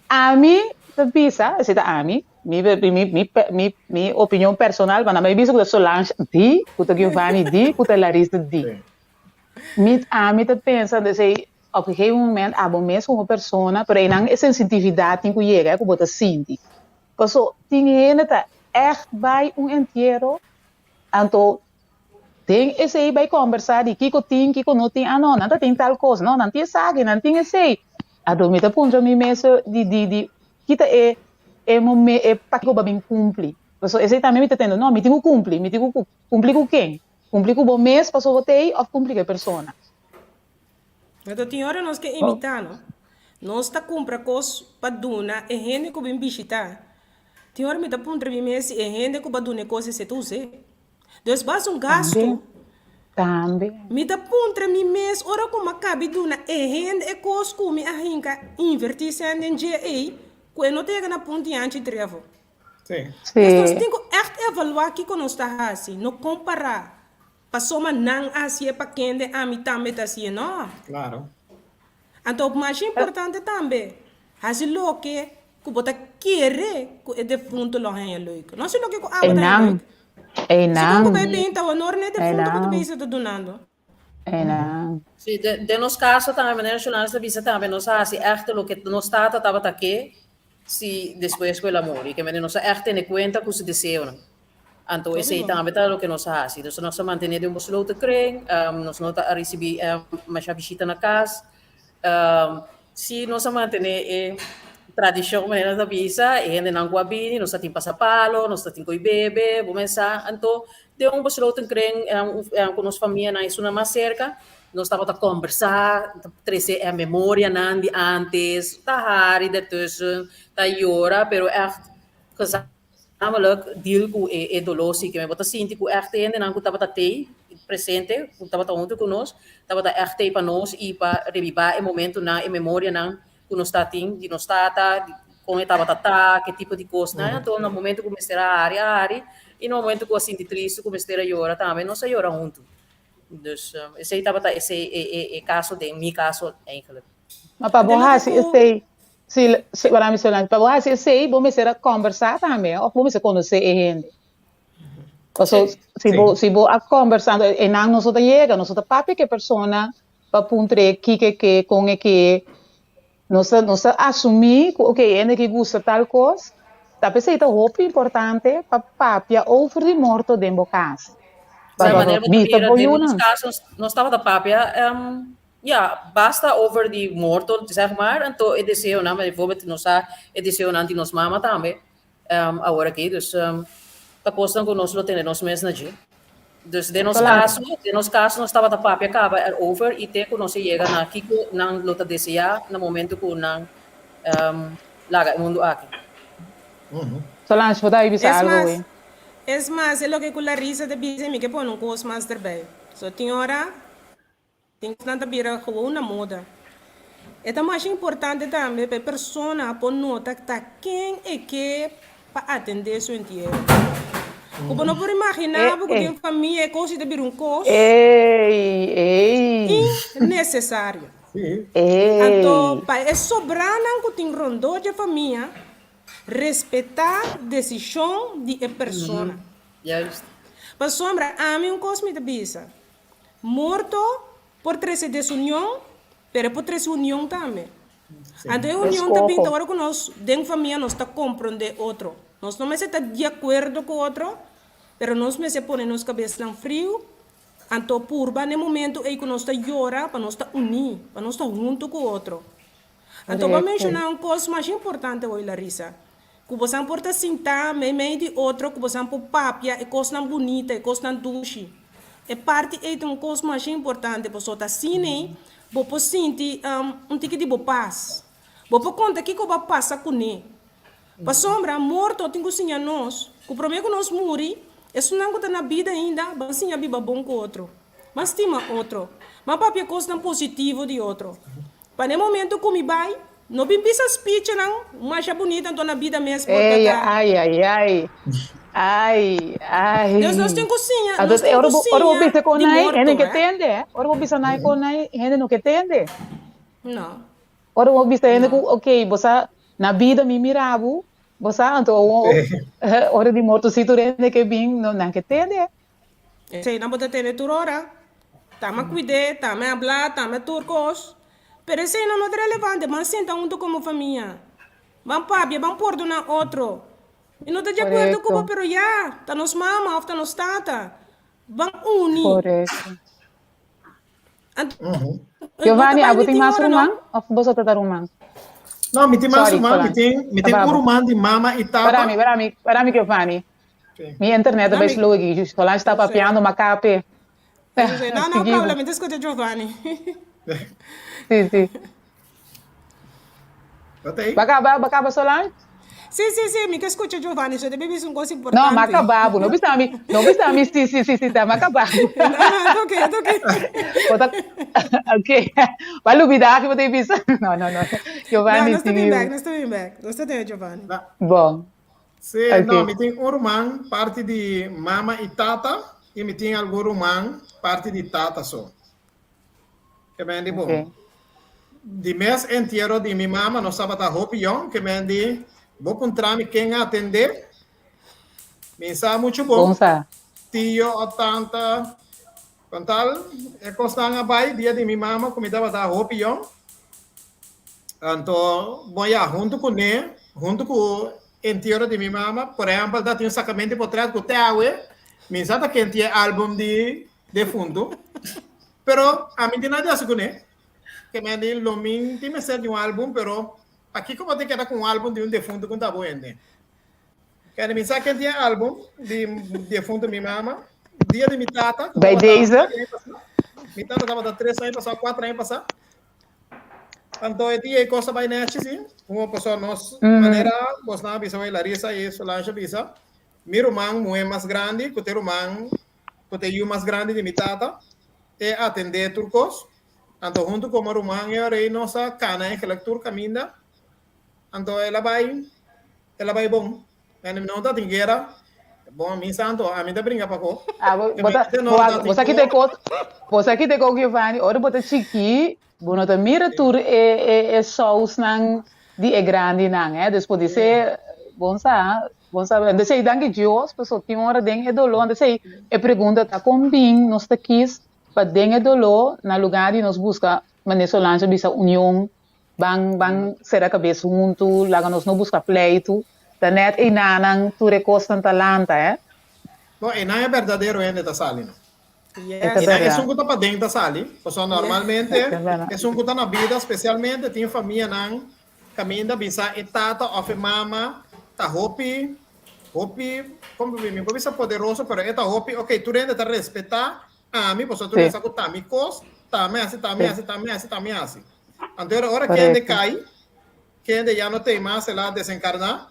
[SPEAKER 1] Ami ta bisa, esei ta ami, mi mi mi mi mi opinion personal, pa nan bai bisa ku ta Solange di, ku ta Giovanni di, ku ta Larissa di. Mi ami ta pensa esei op gegeven moment abo mes como persona, pero einan e sensitividad tin ku yega ku bo ta sinti. Paso tin hende ta ègt bai un entiero Anto den esei bai kombersá di kiko tin, kiko no tin, ah no, nan ta tin tal kos, no, nan tin esaki, nan tin esei. Anto mi ta puntra mi mes di di di kita e e momen e pakiko bo a bin kumpli. Paso esei tambe mi ta tende, no, mi tin ku kumpli, mi tin ku kumpli ku ken? Kumpli ku bo mes paso bo t'ei òf kumpli ku e persona?
[SPEAKER 4] Anto tin ora nos ke imitá, no? Nos ta kumpra kos pa duna e hende ku bin bishitá. Tin ora mi ta puntra mi mes si e hende ku bo a duna e kos esei ta us'é. Dus bo hasi un gastu.
[SPEAKER 1] Tambe.
[SPEAKER 4] Mi ta puntra mi mes ora ku mi a kabi duna e hende e kos ku mi a hinka invertí sèn den dje ei, ku e no ta yega na punti anchi trevo.
[SPEAKER 2] Sí.
[SPEAKER 4] Dus nos tin ku ègt evaluá kiko nos ta hasi, no kompará pasobra nan a hasié pa kende ami tambe ta hasié, no.
[SPEAKER 2] Klaro.
[SPEAKER 4] Anto masha importante tambe, hasi loke ku bo ta kere ku e defunto lo haña leuk. No hasi loke ku abo ta haña leuk. Segun ku bo e bin ta honor na e defunto ku ta bisa ta dunando.
[SPEAKER 1] Einan.
[SPEAKER 3] Sí, den nos kaso tambe, manera Jolanda ta bisa tambe, nos a hasi ègt loke nos tata tabata ke si despues ku el a muri. Ke manera nos a ègt tene kuenta ku su deseonan. Anto esei tambe ta loke nos a hasi. Dus nos a mantené den un besloten kring, nos no ta a risibí masha bishita na kas. Sí nos a mantené e tradishon manera nos ta bisa, e hendenan ku a bini nos ta tin pasapalo, nos ta tin ko'i bebe, bo mesa. Anto den un besloten kring ku nos famianan esunnan mas serka nos tabata kombersá, ta trese e memorianan di ántes, ta hari dertussen, ta yora, pero ègt Namelijk deal ku e e doló si ke men bo ta sinti ku ègt e hendenan ku tabata tei presente ku tabata huntu ku nos tabata ègt tei pa nos i pa rebibá e momentunan e memorianan ku nos ta tin di nos tata di kon e tabata ta ke tipo di kosnan anto na momento ku mester a hari a hari i na momento ku a sinti tristu ku mester a yora tambe nos a yora huntu dus esei tabata esei e e e kaso den mi kaso eigenlijk.
[SPEAKER 1] Ma pa bo hasi esei Si, si, para mi Solange, pa bo hasi esei, bo mester a kòmbersá tambe, òf bo mester konosé e hende. Paso, si bo, si bo a kòmbersá, anto einan nos no ta yega, nos no ta papia ku e persona pa puntr'é kiko e ke, kon e ke. Nos ta, nos ta asumí ku oke, e hende aki gusta tal kos. Ta p'esei ta hopi importante pa papia over di morto den bo kas. Pa
[SPEAKER 3] Sa
[SPEAKER 1] bo
[SPEAKER 3] manera bo ta
[SPEAKER 1] bisa
[SPEAKER 3] mira
[SPEAKER 1] bo
[SPEAKER 3] den nos
[SPEAKER 1] yunan.
[SPEAKER 3] kaso, nos tabata papia, Ja, basta over di morto, zeg maar. Anto e deseonan, bijvoorbeeld nos sa e deseonan di nos mama tambe, um, awor aki. Dus um, ta kosnan ku nos lo tene nos mes na dje. Dus den nos kaso, den nos kaso nos tabata papia kaba erover i te ku nos a yega na kiko nan lo ta deseá na momento ku nan um, laga e mundu aki.
[SPEAKER 1] Solange, bo ta bisa
[SPEAKER 4] Es
[SPEAKER 1] algo
[SPEAKER 4] mas,
[SPEAKER 1] wey?
[SPEAKER 4] es mas, e loke ku Larissa ta bisa mi ke pone un kos mas derbij. So tin ora Tin kosnan ta bira gewoon na moda. E ta masha importante tambe pa e persona por nota ta ken e ke pa atendé su entiero. Ku bo no por imaginá bo ku den famia e kos ei ta bira un kos innesesario. Anto pa e sobranan ku tin rondó dje famia respetá desishon di e persona. Pasobra ami un kos mi ta bisa, Morto por trese desunion, pero e por trese union tambe. Anto e union ta bin ta ora ku nos den famia nos ta komprondé otro. Nos no mester ta di akuerdo ku otro, pero nos mester pone nos kabesnan friu, anto purba na e momentu ei ku nos ta yora pa nos ta uní, pa nos ta huntu ku otro. Anto bo a menshoná un kos masha importante hoy Larissa, ku bosan por ta sintá meimei di otro, ku bosan por papia e kosnan bunita, e kosnan dushi. E parti ei ta un kos masha importante pasobra ta asina ei bo por sinti un tiki di bo pas. Bo por konta kiko bo a pasa kuné. Pasobra morto tin ku siña nos ku promé ku nos muri, esunnan ku ta na bida ainda ban siña biba bon ku otro, ban stima otro, ban papia kosnan positivo di otro. Pa n'e momento ku mi bai, no bin bisa spichanan masha bunita anto na bida mes por ta
[SPEAKER 1] Ey,
[SPEAKER 4] ta.
[SPEAKER 1] ay, ay, ay. Ay, ay.
[SPEAKER 4] Dus nos tin ku siña,
[SPEAKER 1] Anto,
[SPEAKER 4] nos tin
[SPEAKER 1] ora
[SPEAKER 4] ku
[SPEAKER 1] bo, ora bo
[SPEAKER 4] siña
[SPEAKER 1] bisa kon
[SPEAKER 4] di
[SPEAKER 1] nai, hende
[SPEAKER 4] morto,
[SPEAKER 1] no ke
[SPEAKER 4] hè.
[SPEAKER 1] tende, hè. Ora bo bisa nai kon nai, hende no ke tende.
[SPEAKER 4] No,
[SPEAKER 1] Ora bo bisa hende ku,
[SPEAKER 4] no.
[SPEAKER 1] ok, bo sa, na bida mi mira bo, bo sa, anto ora di morto si tur hende ke bin, no, nan ke tende.
[SPEAKER 4] Eseinan bo ta tende tur ora. Tama kuid'é, tama habla, tama tur kos. Pero eseinan no ta relevante. Ban sinta huntu komo famia. Ban papia, ban pordoná otro. Mi no ta di akuerdo ku bo,
[SPEAKER 1] Korekto.
[SPEAKER 4] pero ya, ta nos mama òf ta nos tata. Ban uni.
[SPEAKER 1] Korekto.
[SPEAKER 4] Anto, no ta
[SPEAKER 1] Giovanni,
[SPEAKER 4] bai
[SPEAKER 1] abo
[SPEAKER 4] ni
[SPEAKER 1] tin
[SPEAKER 4] tin
[SPEAKER 1] mas
[SPEAKER 4] ora, no.
[SPEAKER 1] ruman òf boso ta ta ruman?
[SPEAKER 2] No, mi tin mas
[SPEAKER 1] Sorry,
[SPEAKER 2] ruman. Mi
[SPEAKER 1] Solange.
[SPEAKER 2] tin, mi tin un
[SPEAKER 1] Tababo.
[SPEAKER 2] ruman di mama i
[SPEAKER 1] Para mi,
[SPEAKER 2] tata.
[SPEAKER 1] para mi, para mi Giovanni. Mi internet ta
[SPEAKER 4] No,
[SPEAKER 1] bai
[SPEAKER 4] mi
[SPEAKER 1] slow aki. Solange ta
[SPEAKER 4] eu sei.
[SPEAKER 1] papiando, ma kape.
[SPEAKER 4] Eu sei. No, no
[SPEAKER 1] Sigui bo.
[SPEAKER 4] problem, mi ta skucha Giovanni.
[SPEAKER 1] Sí, sí.
[SPEAKER 2] Wat ei?
[SPEAKER 1] Bo a kaba, bo a kaba Solange?
[SPEAKER 4] Sí, sí, sí, mi ke skucha Giovanni, so debe bisa un kos
[SPEAKER 1] No, m'a
[SPEAKER 4] importante.
[SPEAKER 1] kaba bo. No bisa mi, no bisa mi sí, sí, sí, sí, ta, m'a kaba bo.
[SPEAKER 4] No, no, ta oké, ta oké.
[SPEAKER 1] Bo ta, oké. Bo a lubida ki bo ta bisa? No, no, no.
[SPEAKER 4] No,
[SPEAKER 1] Giovanni,
[SPEAKER 4] nos ta
[SPEAKER 1] sigui
[SPEAKER 4] bin bèk,
[SPEAKER 1] bo.
[SPEAKER 4] nos ta bin bèk. Nos ta tene Giovanni.
[SPEAKER 2] Na,
[SPEAKER 1] Bon,
[SPEAKER 2] sí,
[SPEAKER 1] oké.
[SPEAKER 2] no, mi tin un ruman parti di mama i tata i mi tin algun ruman parti di tata so. Ke men di bon.
[SPEAKER 1] Oké.
[SPEAKER 2] Di mes entiero di mi mama nos tabata hopi yong, ke men di bo puntra mi ken a atendé, mi sa muchu
[SPEAKER 1] Bon
[SPEAKER 2] bon,
[SPEAKER 1] sa.
[SPEAKER 2] tio o tanta, con tal e kosnan a bai dia di mi mama ku mi tabata hopi yong. Anto bon ya huntu kuné, huntu ku entiero di mi mama, por ehèmpel ta tin un sakamento di potret ku te awe, mi sa ta ken tin e album di defuntu, pero ami tin nada di hasi kuné. Ke men di lo mi tin mester di un album, pero pakiko bo tin keda ku un album di un defuntu ku ta bo hende? Kende mi sa ken tin e album di defuntu mi mama, dia di mi tata, ku
[SPEAKER 1] Bij
[SPEAKER 2] tabata
[SPEAKER 1] deze.
[SPEAKER 2] mi tata tabata tres aña pasá, kuater aña pasá. Anto e dia e kos a bai nèchi si, un pasobra nos manera bosnan a bisa, Larissa i Solange a bisa, mi ruman muhé mas grandi ku ta e ruman ku ta e yu mas grandi di mi tata, e atendé tur kos. Anto huntu komo ruman e ora ei nos a kana eigenlijk tur kaminda. Anto el a bai, el a bai bon. En mi no ta tin guera. Bon, mi santo, ami ta bringa pa ko.
[SPEAKER 1] Ah, bo, bo ta, bo, bo sa kita ko, bo sa kita ko Giovanni, ora bo ta chiki, bo no ta mira tur e e e sausnan di e grandinan, eh. Dus podise, bon sa, bon sa, desei danki Dios, paso tin ora den e doló, desei e pregunta ta kon bin nos ta kis pa den e doló na lugá di nos buska manera Solange a bisa union Ban ban sera kabes huntu, laga nos no buska pleitu. Ta nèt einanan tur e kosnan ta lanta, eh.
[SPEAKER 2] No, einan e berdadero hende ta sali, no.
[SPEAKER 1] E ta
[SPEAKER 2] Einan
[SPEAKER 1] berdad.
[SPEAKER 2] esun ku ta paden ta sali, pasobra normalmente
[SPEAKER 1] E ta berdad.
[SPEAKER 2] esun ku ta na bida, spesialmente tin famianan kaminda bisa e tata òf e mama ta hopi, hopi, komo mi por bisa poderoso, pero e ta hopi, ok, tur hende ta respetá Ami, pasobra tur
[SPEAKER 1] Sí.
[SPEAKER 2] hende sa ku ta mi kos, ta mi hasi, ta mi
[SPEAKER 1] Sí.
[SPEAKER 2] hasi, ta mi hasi, ta mi hasi. Anto ora ora kende
[SPEAKER 1] Korekto.
[SPEAKER 2] kai, kende ya no tei mas, el a desenkarná,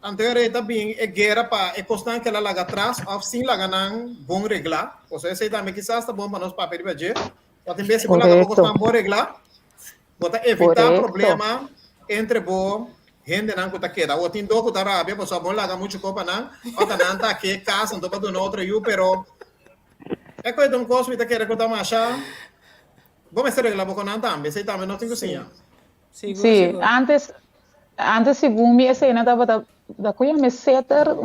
[SPEAKER 2] anto ora ei ta bin e guera pa e kosnan ku el a laga atras òf sin laga nan bon reglá. Pasobra esei tambe kisas ta bon pa nos papia riba dje. Pasobra tin bes si bo laga bo
[SPEAKER 1] Korekto.
[SPEAKER 2] kosnan bon reglá, Bo ta evitá
[SPEAKER 1] Korekto.
[SPEAKER 2] problema entre bo hendenan ku ta keda. Awor tin do ku ta rabia pasobra bo laga muchu ko pa nan, ota nan ta ke kas anto pa duna otro yu, pero e koe ta un kos mi ta kere ku ta masha bo mester regla bo ku nan tambe, esei tambe nos tin ku siña.
[SPEAKER 4] Sigur,
[SPEAKER 1] Sí,
[SPEAKER 4] sigur.
[SPEAKER 1] antes, antes segun mi eseinan tabata, ta ku yama e seter,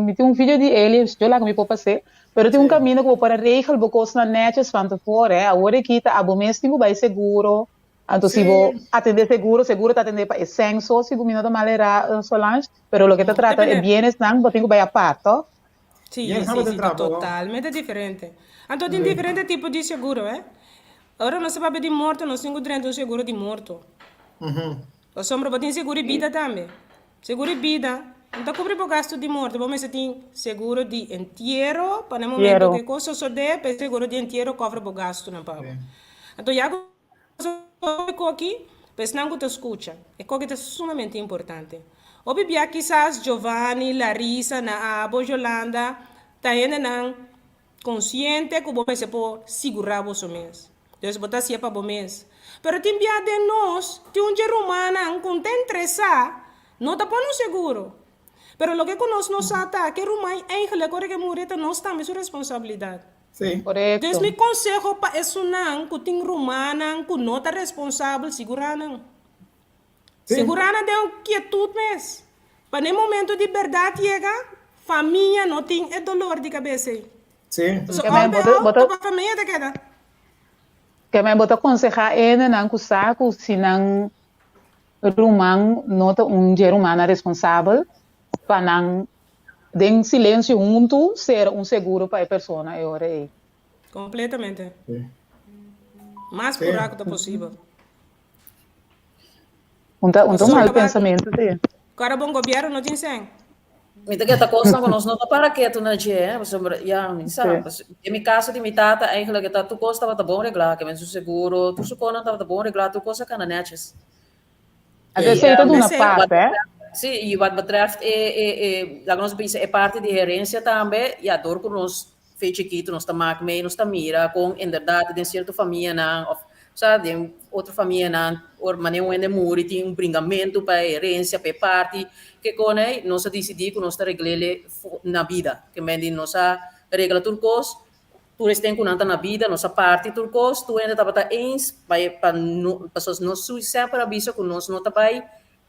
[SPEAKER 1] mi tin un video di Eli, yo laga mi por pas'é, pero tin un kaminda ku bo por a regel bo kosnan nètjes van tevoren, hè. Awor aki ta abo mes tin ku bai seguro, anto si bo atendé seguro, seguro ta atendé pa e senso, segun mi no ta mal erá, Solange, pero loke ta trata e bienesnan bo tin ku bai apart, tòg?
[SPEAKER 4] Sí, sí, sí, ta totalmente diferente. Anto tin diferente tipo di seguro, hè. Ora nos ta papia di morto, nos tin ku drenta un seguro di morto. Pasobra bo tin seguro di bida tambe. Seguro di bida no ta kubri bo gastu di morto. Bo mester tin seguro di entiero pa na momento ku e kos sosodé, pa e seguro di entiero kòvra bo gastunan pa bo. Anto ya ku e koki, pa esnan ku ta skucha, e koki ta sumamente importante. Hopi bia kisas Giovanni, Larissa, na abo, Jolanda, ta hendenan Konsiente ku bo mester por sigurá boso mes. Dus bo ta hasié pa bo mes. Pero tin bia den nos, tin un dje rumannan ku ta interesá, no ta pone un seguro. Pero loke ku nos no sa ta ke ruman eigenlik ora ke muri ta nos tambe su responsabilidat.
[SPEAKER 2] Sí.
[SPEAKER 4] Dus
[SPEAKER 1] Korekto.
[SPEAKER 4] mi konseho pa esunnan ku tin rumannan ku no ta responsabel, sigurá nan.
[SPEAKER 2] Sí.
[SPEAKER 4] Sigurá nan den un kietut mes. Pa n'e momento di bèrdat yega, famia no tin e dolor di kabes ei.
[SPEAKER 2] Sí.
[SPEAKER 4] Pasobra
[SPEAKER 1] Ke men
[SPEAKER 4] òl
[SPEAKER 1] bo ta,
[SPEAKER 4] peor
[SPEAKER 1] bo
[SPEAKER 4] ta
[SPEAKER 1] ta,
[SPEAKER 4] pa famia ta keda.
[SPEAKER 1] ke men bo ta konsehá hendenan ku sa ku si nan ruman no ta un dje rumannan responsabel pa nan den silensio huntu sera un seguro pa e persona e ora ei.
[SPEAKER 4] Kompletamente.
[SPEAKER 2] Sí.
[SPEAKER 4] Mas
[SPEAKER 2] Sí.
[SPEAKER 4] purá ku ta posibel.
[SPEAKER 1] Un ta, un ta un
[SPEAKER 4] Pasobra
[SPEAKER 1] mal
[SPEAKER 4] kaba
[SPEAKER 1] pensamentu, sí.
[SPEAKER 4] kora bon gobierno no tin sen.
[SPEAKER 3] Mi ta keda kosnan ku nos no ta para ketu na dje, eh, pasobra ya, mi sa, den mi kaso di mi tata eigenlijk e ta tur kos tabata bon reglá, ke men su seguro, tur su konan tabata bon reglá, tur kos a kana nètjes.
[SPEAKER 1] Anto esei ta duna pas, eh?
[SPEAKER 3] Sí, i wat betreft e, e, e, laga nos bisa e parti di herensia tambe, ya, dor ku nos fe chikitu nos ta mak mee, nos ta mira kon inderdaad den sierto famianan of sa den otro famianan ora manera un hende muri tin un bringamentu pa e herensia, pa e parti, ke kon ei nos a disidí ku nos ta regl'é na bida. Ke men di nos a regla tur kos, tur esten ku nan ta na bida nos a parti tur kos, tur hende tabata eens pa e pa no pasobra nos semper a bisa ku nos no ta bai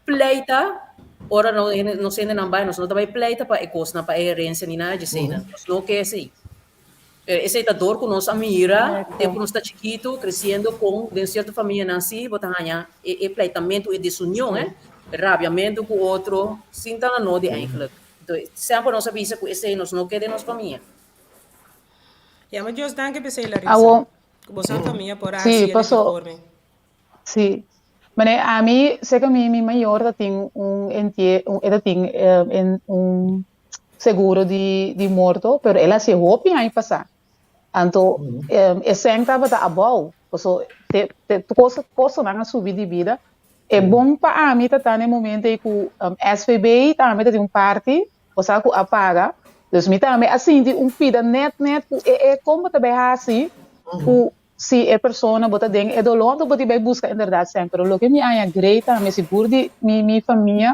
[SPEAKER 3] Pleita, ora no hende nos hendenan bai nos no ta bai pleita pa e kosnan, pa e herensia ni nada djeseinan. Nos no ke esei. Pero esei ta dor ku nos a mira tempu nos ta chikitu, kresiendo kon den sierto famianan si bo ta haña e e pleitamentu, e desunion, eh, rabiamentu ku otro sin ta na nodi eigenlijk. Enton semper nos a bisa ku esei nos no ke den nos famia.
[SPEAKER 4] Ya, ma Dios danki p'esei Larissa. Ku boso famia por a hasi e di forma.
[SPEAKER 1] Sí. Mane ami seka mi mi mayor ta tin un entie un e ta tin en un seguro di di morto pero el a hasi hopi aña pasá. Anto e sèn tabata abou paso te te tur kostonan a subi di bida. E bon pa ami ta ta na e momento ei ku SVB tambe ta tin un parti osea ku a paga. Dus mi tambe a sinti un pida nèt nèt ku e e kon bo ta bai hasi ku Si e persona bo ta den e dolor bo tin bai buska inderdat sèn pero loke mi haña grei tambe sigur di mi mi famia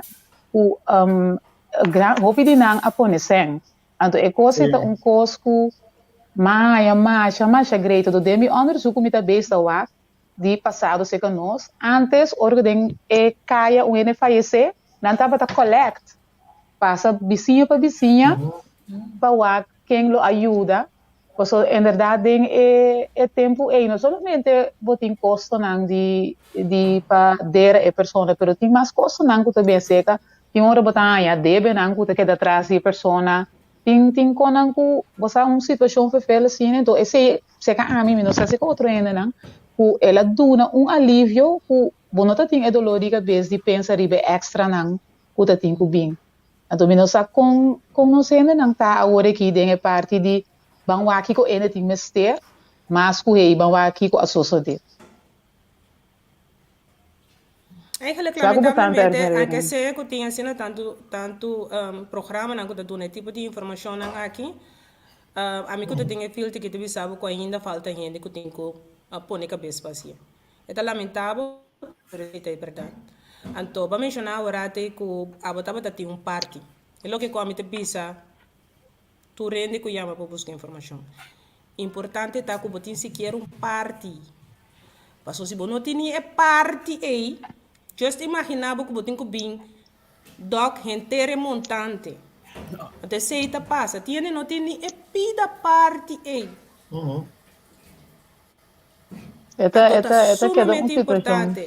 [SPEAKER 1] ku gran hopi di nan a pone sèn anto e kos ei ta un kos ku mi a haña masha masha grei todo den mi onderzoek ku mi ta bes ta wak di pasado serka nos antes ora ku den e kaya un hende fayesé nan tabata collect pasa bisiña pa bisiña pa wak ken lo a yuda Pasobra inderdat den e e tempu ei no solamente bo tin kostonan di di pa dera e persona, pero tin mas kostonan ku ta bin aserka. Tin ora bo ta haña debenan ku ta keda tras di e persona. Tin tin konan ku bo sa un situashon ferfel asina, enton esei serka ami, mi no sa serka otro hendenan, ku el a duna un alivio ku bo no ta tin e dolor di kabes di pensa riba e ekstranan ku ta tin ku bin. Anto mi no sa kon kon nos hendenan ta awor aki den e parti di ban wak kiko hende tin mester mas ku hey ban wak kiko a sosode.
[SPEAKER 4] Eigenlijk Sa ku bo ta lamentablemente interferir. anke sea ku tin asina tantu tantu programanan ku ta duna e tipo di informashonnan aki, ami ku ta den e field aki ta bisa bo ku ainda falta hende ku tin ku pone kabes pa hasié. E ta lamentabel Pero esei ta e bèrdat. Anto, bo a menshoná aworat ei ku abo tabata tin un parti. E loke ku ami ta bisa tur hende ku yama pa buska informashon. Importante ta ku bo tin sikiera un parti. Pasobra si bo no tin ni e parti ei, just imaginá bo ku bo tin ku bin dòk henter e montante. Anto esei ta pasa. Tin hende no tin ni e pida parti ei.
[SPEAKER 1] E ta, e ta, e ta keda un
[SPEAKER 4] sumamente
[SPEAKER 1] situashon.
[SPEAKER 4] importante.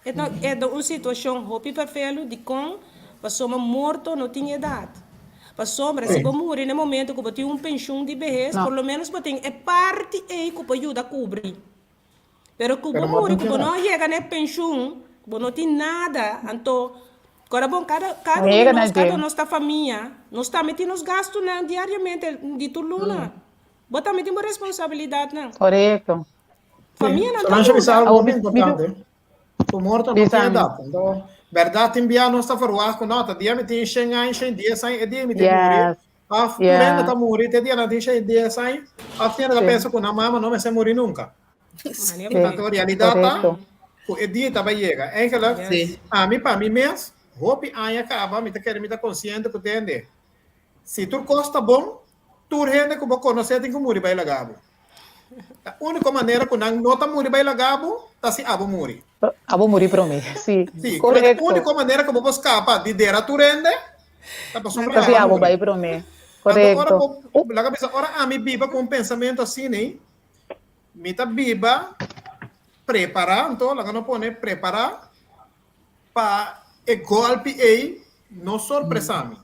[SPEAKER 4] E ta, e ta un situashon hopi ferfelu dikon pasobra morto no tin edat. Pasobra si bo muri na e momento ku bo tin un penshun di behes,
[SPEAKER 1] No.
[SPEAKER 4] por lo menos bo tin e parti ei ku por yuda kubri. Pero ku bo
[SPEAKER 2] Pero no
[SPEAKER 4] muri
[SPEAKER 2] tin
[SPEAKER 4] ku bo
[SPEAKER 2] edat.
[SPEAKER 4] no a yega na e penshun, bo no tin nada, anto kora bon kada kada
[SPEAKER 1] No
[SPEAKER 4] un di
[SPEAKER 1] yega na
[SPEAKER 4] nos, kada
[SPEAKER 1] dje.
[SPEAKER 4] un nos ta famia, nos tambe tin nos gastunan diariamente di tur luna. Bo tambe tin bo responsabilidatnan.
[SPEAKER 1] Korekto.
[SPEAKER 4] Famianan ta
[SPEAKER 2] Solange bisa
[SPEAKER 4] yuda.
[SPEAKER 2] algo
[SPEAKER 1] Awor
[SPEAKER 2] hopi
[SPEAKER 1] mi, mi
[SPEAKER 2] importante. Ku morto no tin
[SPEAKER 1] bisa mi.
[SPEAKER 2] edat. Anto, bèrdat tin bia nos ta ferwagt ku no, ta dia mi tin shen aña, shen dies aña, e dia mi tin muri.
[SPEAKER 1] Yes,
[SPEAKER 2] Òf tur hende
[SPEAKER 1] yes.
[SPEAKER 2] ta muri te dia nan tin shen dies aña. Òf tin hende ta
[SPEAKER 1] Sí,
[SPEAKER 2] pensa ku nan mama no mester muri nunka.
[SPEAKER 4] Mania
[SPEAKER 1] sí,
[SPEAKER 4] bo
[SPEAKER 2] Anto realidat ta
[SPEAKER 1] korekto.
[SPEAKER 2] ku e dia ta bai yega. Eigenlijk,
[SPEAKER 4] Yes.
[SPEAKER 5] Sí.
[SPEAKER 2] ami pa mi mes, hopi aña kaba mi ta kere mi ta konsiente ku tende. Si tur kos ta bon, tur hende ku bo konosé tin ku muri bai laga bo. Ta úniko manera ku nan no ta muri bai laga bo ta si abo muri.
[SPEAKER 1] Abo muri promé, sí.
[SPEAKER 2] Sí,
[SPEAKER 1] Korekto.
[SPEAKER 2] úniko manera ku bo por skapa di dera tur hende ta pasobra
[SPEAKER 1] Ta si
[SPEAKER 2] abo
[SPEAKER 1] abo
[SPEAKER 2] muri.
[SPEAKER 1] bai promé.
[SPEAKER 2] Anto ora
[SPEAKER 1] Korekto.
[SPEAKER 2] bo, laga bisa, ora ami biba ku un pensamentu asina ei, mi ta biba prepará, anto laga no pone prepará pa e gòlpi ei no sorpresá mi.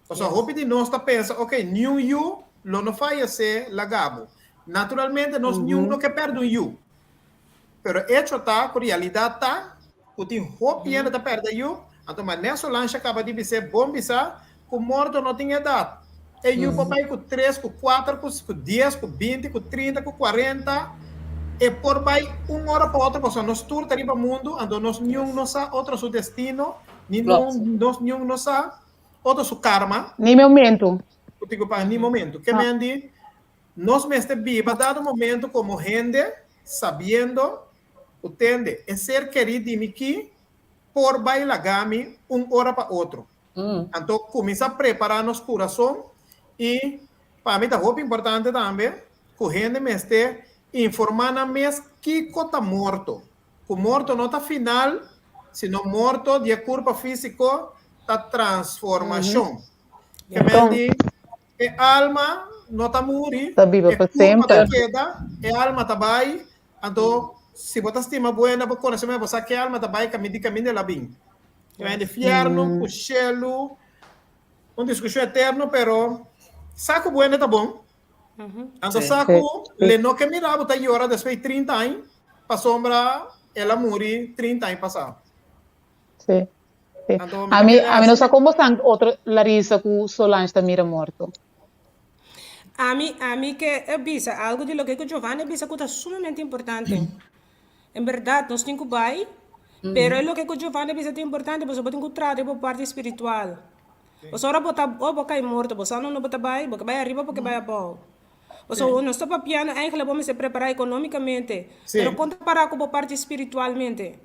[SPEAKER 2] Pasobra hopi di nos ta pensa, ok, niun yu lo no fayesé laga bo. Naturalmente nos niun no ke pèrdè un yu. Pero echo ta ku realidat ta ku tin hopi hende ta pèrdè yu, anto manera Solange a kaba di bis'é, bon bisa. Ku morto no tin edat. E yu por bai ku tres, ku kuater, ku ku dies, ku binti, ku trinta, ku kuarenta. E por bai un ora pa otro pasobra nos tur ta riba mundu, anto nos niun no sa otro su destino, ni nos niun no sa otro su karma.
[SPEAKER 1] Ni momento.
[SPEAKER 2] Ku tin ku pasa ni momento. Ke men di nos mester biba dado momento komo hende sabiendo ku tende e ser kerí di mi ki por bai laga mi un ora pa otro. Anto kuminsá prepará nos kurason i pa mi ta hopi importante tambe ku hende mester informá nan mes kiko ta morto. Ku morto no ta final, sino morto di e kurpa físiko ta transformashon. Ke men di e alma no ta muri, e kurpa ta keda, e alma ta bai, anto si bo ta stima buena bo konosé bo sa ke alma ta bai kaminda di kaminda el a bin. Bai di fierno ku shelu, un diskushon eterno, pero sa ku buena ta bon. Anto sa ku le no ke mira bo ta yora despues di 30 aña, pasobra el a muri 30 aña pasá.
[SPEAKER 1] Sí, sí. Anto mi ta kere Ami no sa kon bosan otro Larissa ku Solange ta mira morto.
[SPEAKER 4] Ami, ami ke bisa algu di loke ku Giovanni a bisa ku ta sumamente importante. En berdad nos tin cu bay, pero e loke cu Giovanni a bisa ta importante pasobra bo tin cu trata e bo parti spiritual. Pasobra ora bo ta ora bo cay morto bo sa unda bo ta bay, bo ke bay ariba o bo ke bay abao. Pasobra nos ta papiando eigenlijk bo mester prepara economicamente, pero con ta para cu bo parti spiritualmente?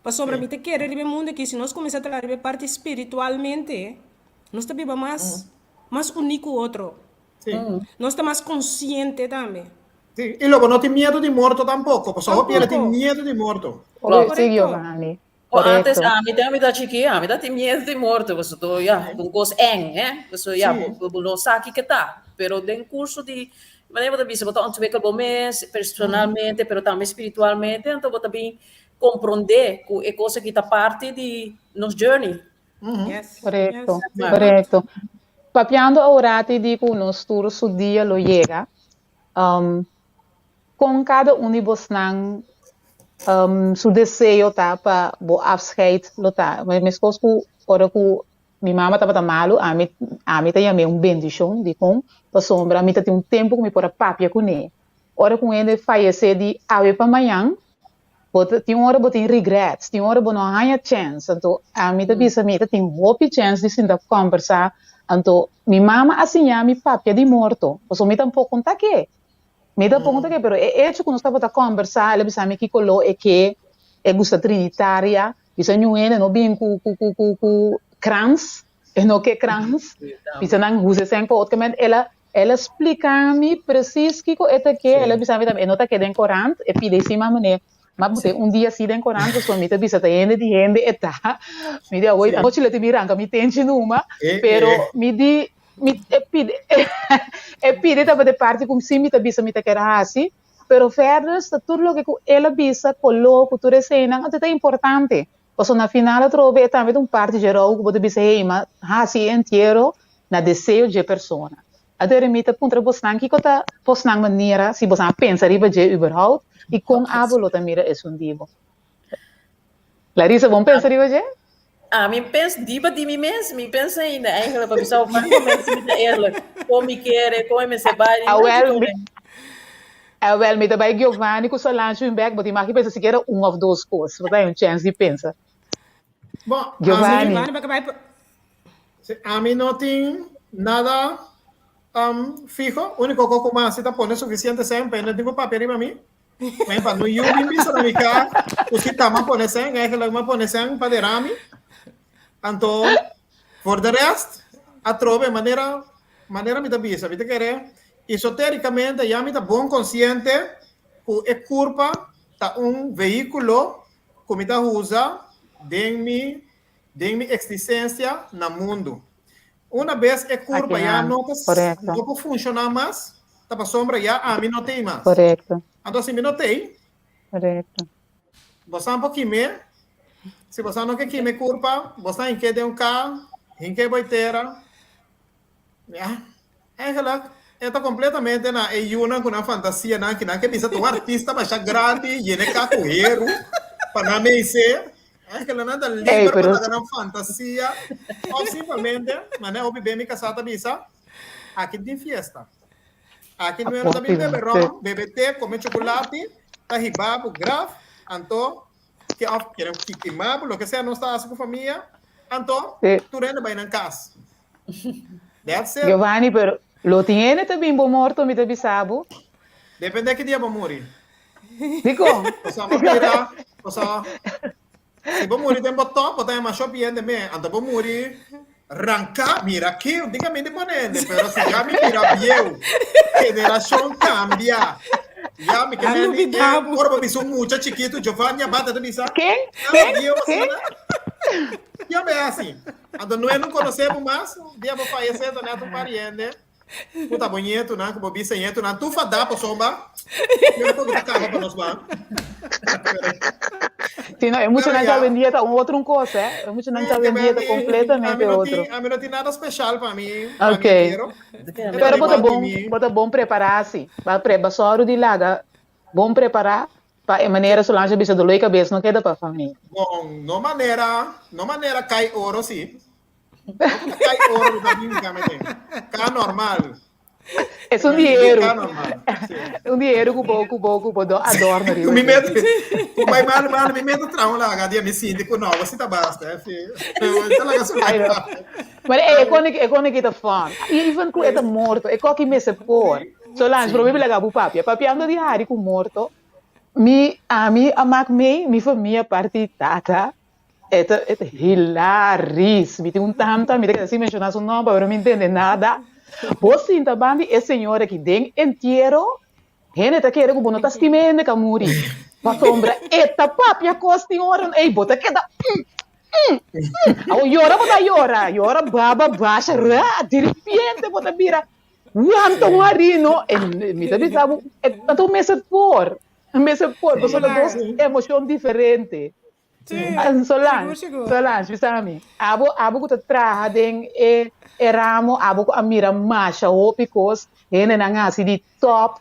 [SPEAKER 4] Pasobra mi ta kere riba e mundo aki si nos cuminsa traha riba e parti spiritualmente nos ta biba mas mas uni cu otro. Nos ta mas consciente tambe.
[SPEAKER 2] Sí, y lobo no tin miedo di morto tampoco, pasobra hopi hende tin miedo di morto.
[SPEAKER 1] Correcto. Sí, Giovanni.
[SPEAKER 3] O antes ami te ami ta chiki, ami ta tin miedo di morto, pasobra ya, un cos eng, eh, pasobra ya, bo, bo no sa kiko ta. Pero den curso di, manera bo ta bisa, bo ta ontwikkel bo mes personalmente, pero tambe spiritualmente, anto bo ta bin comprende cu e cos aki ta parti di nos journey.
[SPEAKER 4] Yes.
[SPEAKER 1] Correcto,
[SPEAKER 4] Yes.
[SPEAKER 1] correcto. Papiando awor di cu nos tur su dia lo yega, Um, kon kada un di bosnan um, su deseo ta pa bo afscheid lo ta? Meskos ku ora ku mi mama tabata malu, ami, ami ta yam'é un bendishon, dikon? Pasobra mi ta tin un tempu ku mi por a papia kuné. Ora ku un hende fayesé di awe pa mañan, Bo ta tin ora bo tin regrets, tin ora bo no haña chèns. Anto ami ta bisa mi ta tin hopi chèns di sinta kòmbersá. Anto mi mama a siña mi papia di morto, pasobra mi tampoko no ta ke. Mi tampoko no ta ke, pero e echo ku nos tabata kòmbersá, el a bisa mi ki koló e ke, e gusta trinitaria, bisa niun hende no bin ku ku ku ku ku krans, e no ke krans, bisa nan usa esei pa otro kamente. El a El a splika mi precies kiko e ta ke, el a bisa mi tambe e no ta ke den korant, e pidi esei ma mane, ma bute un dia si den korant pasobra mi ta bisa ta hende di hende e ta, mi di awor anochi lo tin mi ranka mi tenchi numa, pero mi di mi e pidi e pidi tabata e parti ku si mi ta bisa mi ta kere hasi, pero verder ta tur loke ku el a bisa kolo ku tur eseinan anto ta importante, pasobra na final atrobe e tambe ta un parti dje rou ku bo ta bisa hey ma hasi e entiero na deseo dje persona. Anto mi ta puntra bosnan kiko ta bosnan manera si bosnan a pensa riba dje überhaupt i kon abo lo ta mira esun di bo. Larissa, bon pensa riba dje?
[SPEAKER 3] Ami pensa diba di mi mes, mi pensa ainda eigenlijk pa bisa francamente mi ta eerlijk. Kon mi kere, kon e mester bai, mi
[SPEAKER 1] Awel, mi, awel, mi ta bai Giovanni ku Solange un bek, bo tin mag di pensa sikiera un of dos kos, bo ta un chèns di pensa.
[SPEAKER 2] Bon,
[SPEAKER 1] Giovanni.
[SPEAKER 4] Giovanni, pa ke bai
[SPEAKER 2] Si ami no tin nada fiho, úniko kos ku mi hasi ta pone sufisiente sèn pa e no tin ku papia riba mi. Men pa no yu bin bisa na mi ka ku si ta mi a pone sèn, eigenlijk mi a pone sèn pa dera mi. Anto, for de rest, atrobe manera manera mi ta bisa, mi ta kere esoterikamente ya mi ta bon konsiente ku e kurpa ta un vehíkulo ku mi ta usa den mi den mi eksistensia na mundu. Una bes e kurpa ya no ta no por funshoná mas, ta pasobra ya ami no t'ei mas.
[SPEAKER 1] Korekto.
[SPEAKER 2] Anto si mi no t'ei,
[SPEAKER 1] Korekto.
[SPEAKER 2] bosan por kim'é. Si bosan no ke kim'e kurpa, bosan hink'é den un ka, hink'é bo e tera. Ya, eigenlijk e ta completamente na e yunan cu nan fantasianan ki nan ke bisa ta un artista basha grandi yene ka cu heru pa nan meisé. Angelnan ta liber pa laga nan fantasia òf simplemente, manera hopi be mi kasá ta bisa, aki tin fiesta. Aki no ta bin bebe rom, bebe te, kome chokolati, ta hiba bo graf, anto ke òf kere kima bo, loke sea nos ta hasi ku famia, anto tur hende bai nan kas. That's it.
[SPEAKER 1] Giovanni, pero lo tin hende ta bin bo morto, mi ta bisa bo.
[SPEAKER 2] Depende ki dia bo muri.
[SPEAKER 1] Dikon?
[SPEAKER 2] Pasobra bo bira, pasobra si bo muri den bo top, bo ta hema shop hende me, anto bo muri ranka, mira aki, un tin kaminda di pone hende, pero si ya mi bira bieu, generashon kambia, ya mi ke
[SPEAKER 4] A
[SPEAKER 2] meni,
[SPEAKER 4] lubidá bo.
[SPEAKER 2] ora bo bisa un mucha chikitu, Giovanni a bata ta bisa,
[SPEAKER 1] Ken?
[SPEAKER 2] ah,
[SPEAKER 1] Ken?
[SPEAKER 2] bieu
[SPEAKER 1] Ken?
[SPEAKER 2] asina, ya me hasi. Anto no e no konosé bo mas, dia bo fayesé ta net un par di hende. Ku ta bo ñetunan, ku bo bisañetunan, tur fadá pasobra tempu ku ta kaba pa nos ban.
[SPEAKER 1] Si no, e muchanan dja awendia ta un otro un kos, eh. E muchanan dja awendia ta kompletamente otro.
[SPEAKER 2] Ami no tin nada speshal pa mi, pa mi entiero.
[SPEAKER 1] Pero bo ta bon, bo ta bon prepará si. Ba pre, ba sòru di laga bon prepará pa e manera Solange a bisa doló di kabes no keda pa famia.
[SPEAKER 2] Bon, no manera, no manera kai oro si. No ku ta kai oro ku ta bin kame den. Ka normal.
[SPEAKER 1] Es un dinheiro.
[SPEAKER 2] Ka normal. Sí.
[SPEAKER 1] Un dinheiro ku bo ku bo ku bo do adorno riba.
[SPEAKER 2] Mi met ku bai malo malo mi met traha un laga dia mi sinti ku no si ta basta eh fi. Ta laga su
[SPEAKER 1] Ai no. Maar e kone e kone kita fun. Even ku e ta morto e koki mester por. Solange prome mi laga bo papia. Papiando di hari ku morto mi ami a mak mei mi famia parti tata E ta e ta hilaris. Mi tin un tanta, mi ta keda sin menshoná su nòmber, pero mi ntende nada. Bo sinta banda di e señora aki den entiero, hende ta kere ku bo no ta stima e hende ku a muri. Pasobra e ta papia kos tin ora, ey, bo ta keda mm, mm, mm. Awor yora bo ta yora, yora baba basha, ra, diripiente bo ta bira wanta un harino. E mi ta bisa bo, e ta un mester por, un mester por, pasobra ta dos emocion diferente. Solange, Solange, bisa mi, abo, abo ku ta traha den e, e ramo, abo ku a mira masha hopi kos, hendenan hasi di top,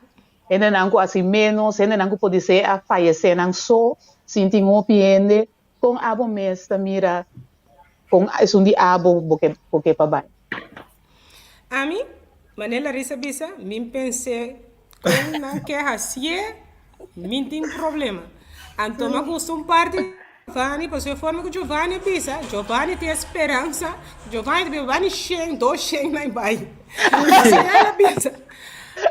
[SPEAKER 1] hendenan ku hasi ménos, hendenan ku podisé a fayesé nan so, sin tin hopi hende, kon abo mes ta mira kon esun di abo bo ke, bo ke pa bai?
[SPEAKER 4] Ami, manera Larissa bisa, mi pens'é kon nan ke hasié, mi tin problema. Anto mi a gusta un parti di Giovanni, pasobra e forma ku Giovanni a bisa, Giovanni tin e speransa, Giovanni ta biba bani shen, dos shen nan bai. Pasobra el a bisa,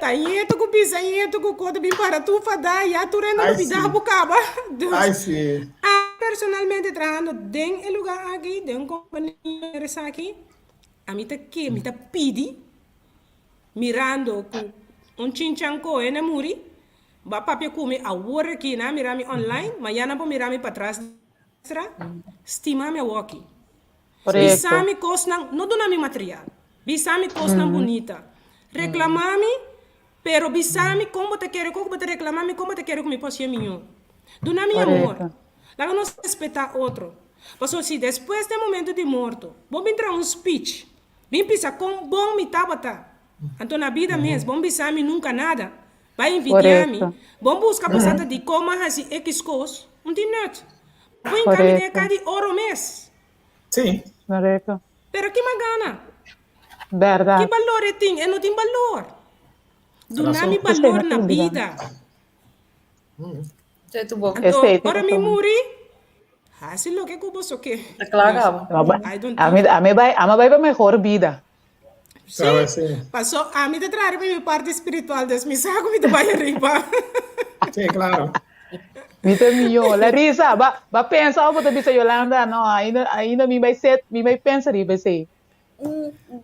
[SPEAKER 4] ta ñetu ku bisa ñetu ku ko ta bin para tur fadá, ya tur hende a lubidá bo kaba. Dus, ami personalmente trahando den e lugá aki, den un kompania esaki, Ami ta ke, mi ta pidi, mirando ku un chinchan kohe na muri, bo a papia ku mi awor aki, nan a mira mi online, mañana nan por mira mi patras sra, stima mi awoki. Bisa mi kosnan, no duna mi material, bisa mi kosnan bunita, reklama mi, pero bisa mi kon bo ta kere, kon ku bo ta reklama mi, kon bo ta kere ku mi por hasié mió. Duna mi amor. Laga nos respetá otro. Pasobra si despues den momento di morto bo bin traha un speech, bin bisa kon bon mi tabata, anto na bida mes bon bisa mi nunka nada, bai envidiá mi, bon buska pa sa ta dikon m'a hasi ekis kos, un tin nut. Bo hinká mi den e ka di oro mes.
[SPEAKER 2] Sí.
[SPEAKER 1] Korekto.
[SPEAKER 4] Pero ki m'a gana?
[SPEAKER 1] Bèrdat.
[SPEAKER 4] Ki balor e tin? E no tin balor. Duna mi balor na bida. Anto, ora mi muri, hasi loke ku boso ke.
[SPEAKER 1] Ami bai, ami bai pa mehor bida.
[SPEAKER 4] Sí, paso ami ta traha riba mi parti spiritual, dus mi sa ku mi ta bai ariba.
[SPEAKER 2] Sí, klaro.
[SPEAKER 1] Mi ta mihó. Larissa, ba, ba pensa òf bo ta bisa Yolanda, no, ainda, ainda mi bai set, mi bai pensa riba esei.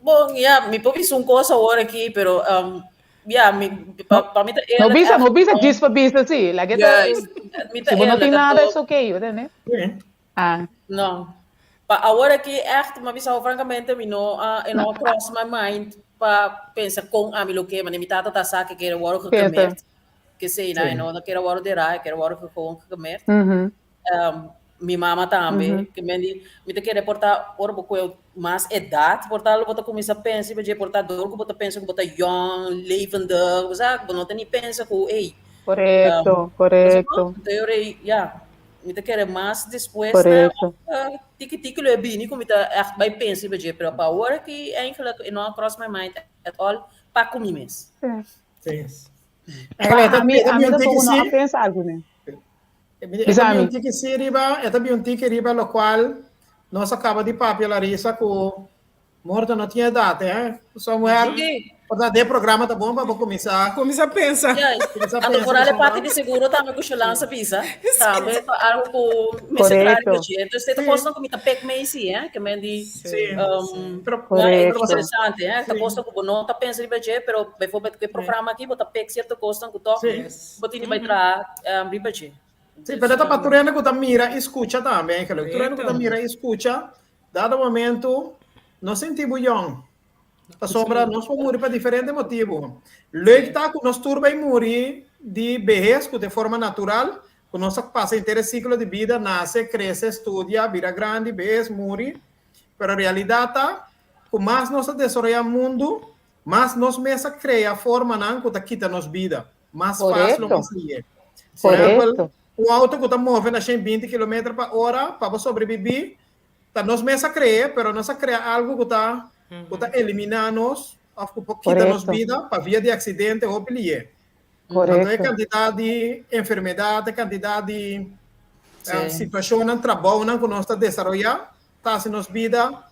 [SPEAKER 3] Bon, ya, mi por bisa un kos awor aki, pero um, ya, mi, pa, pa mi ta
[SPEAKER 1] No
[SPEAKER 3] eerlijk
[SPEAKER 1] bisa, no
[SPEAKER 3] echt
[SPEAKER 1] bisa
[SPEAKER 3] no.
[SPEAKER 1] djis pa bisa sí. Laga ta,
[SPEAKER 3] Juist, mi ta
[SPEAKER 1] si bo no
[SPEAKER 3] eerlijk
[SPEAKER 1] tin nada
[SPEAKER 3] anto
[SPEAKER 1] es okay, bo tende?
[SPEAKER 2] Sí.
[SPEAKER 1] Ah.
[SPEAKER 3] No. Pa awor aki echt, mi a bisa francamente, mi no a, e no a cross my mind pa pensa kon ami lo ke, mane mi tata ta sa ke kere wòrdu
[SPEAKER 1] Pensa.
[SPEAKER 3] gekemeerd. Kesei na, e
[SPEAKER 2] Sí.
[SPEAKER 3] no kere wòrdu derá, e kere wòrdu gewoon gekemeerd.
[SPEAKER 1] Mhm.
[SPEAKER 3] Mi mama tambe, ke men di, mi ta kere por ta ora bo koe mas edat, por ta lo bo ta kuminsá pensa riba dje, por ta dor ku bo ta pensa ku bo ta yòn, levendig, bo sa, bo no ta ni pensa ku, ey,
[SPEAKER 1] Korekto, korekto.
[SPEAKER 3] Anto e ora ei, ya. Mi ta kere mas despues na tiki tiki lo e bini ku mi ta ègt bai pensa riba dje, pero pa awor aki eigenlijk e no a cross my mind at all pa ku mi mes.
[SPEAKER 2] Sí.
[SPEAKER 1] Pa ami, ami tampoko no a pensa algu ne.
[SPEAKER 2] E ta bin un tiki sí riba, e ta bin un tiki riba lokual nos a kaba di papia Larissa ku Morto no tin edat, eh? Somewhere, por tanto, e programa ta bon pa bo kuminsá.
[SPEAKER 4] Kuminsá pensa.
[SPEAKER 3] Juist.
[SPEAKER 2] Kuminsá
[SPEAKER 3] Anto
[SPEAKER 2] pensa
[SPEAKER 3] vooral e
[SPEAKER 2] pasobra.
[SPEAKER 3] parti di seguro tambe ku Sholans a bisa, tambe ta algo ku mester traha
[SPEAKER 1] Korekto.
[SPEAKER 3] riba dje. Entonces e ta
[SPEAKER 2] Sí.
[SPEAKER 3] kosnan ku mi ta pek mee si, eh? Ke men di,
[SPEAKER 2] Sí. Pero,
[SPEAKER 3] ja, e
[SPEAKER 2] pero basa,
[SPEAKER 3] interesante, eh? Ta
[SPEAKER 2] sí.
[SPEAKER 3] kosnan ku bo no ta pensa riba dje, pero bijvoorbeeld ku e programa aki bo ta pek sierto kosnan ku tòg
[SPEAKER 2] Sí.
[SPEAKER 3] bo tin di bai traha riba dje.
[SPEAKER 2] Sí,
[SPEAKER 3] Dus,
[SPEAKER 2] pero ta pa tur hende ku ta mira i skucha tambe, eigenlijk. Tur hende ku ta
[SPEAKER 4] Korekto.
[SPEAKER 2] mira i skucha, Dado momento, no sinti bo yòn, pasobra nos por muri pa diferente motibu. Leuk ta ku nos tur bai muri di behes, ku ta e forma natural, ku nos a pasa henter e siklo di bida, nase, krese, studia, bira grandi, behes, muri. Pero realidat ta ku mas nos a desaroyá mundu, mas nos mes a krea formanan ku ta kita nos bida mas fásil o
[SPEAKER 1] Korekto.
[SPEAKER 2] mas lihé. Por ehèmpel,
[SPEAKER 1] Korekto.
[SPEAKER 2] un outo ku ta move na 120 kilometer pa ora pa bo sobrebibí, Ta nos mes a cre'e, pero nos a crea algo cu ta cu ta elimina nos of cu por kita nos
[SPEAKER 1] Correcto.
[SPEAKER 2] bida pa via di accidente hopi liye. Anto e
[SPEAKER 1] Correcto.
[SPEAKER 2] cantidad di enfermedad, e cantidad di
[SPEAKER 3] Sí.
[SPEAKER 2] situacionnan, trabounan cu nos ta desaroya ta haci nos bida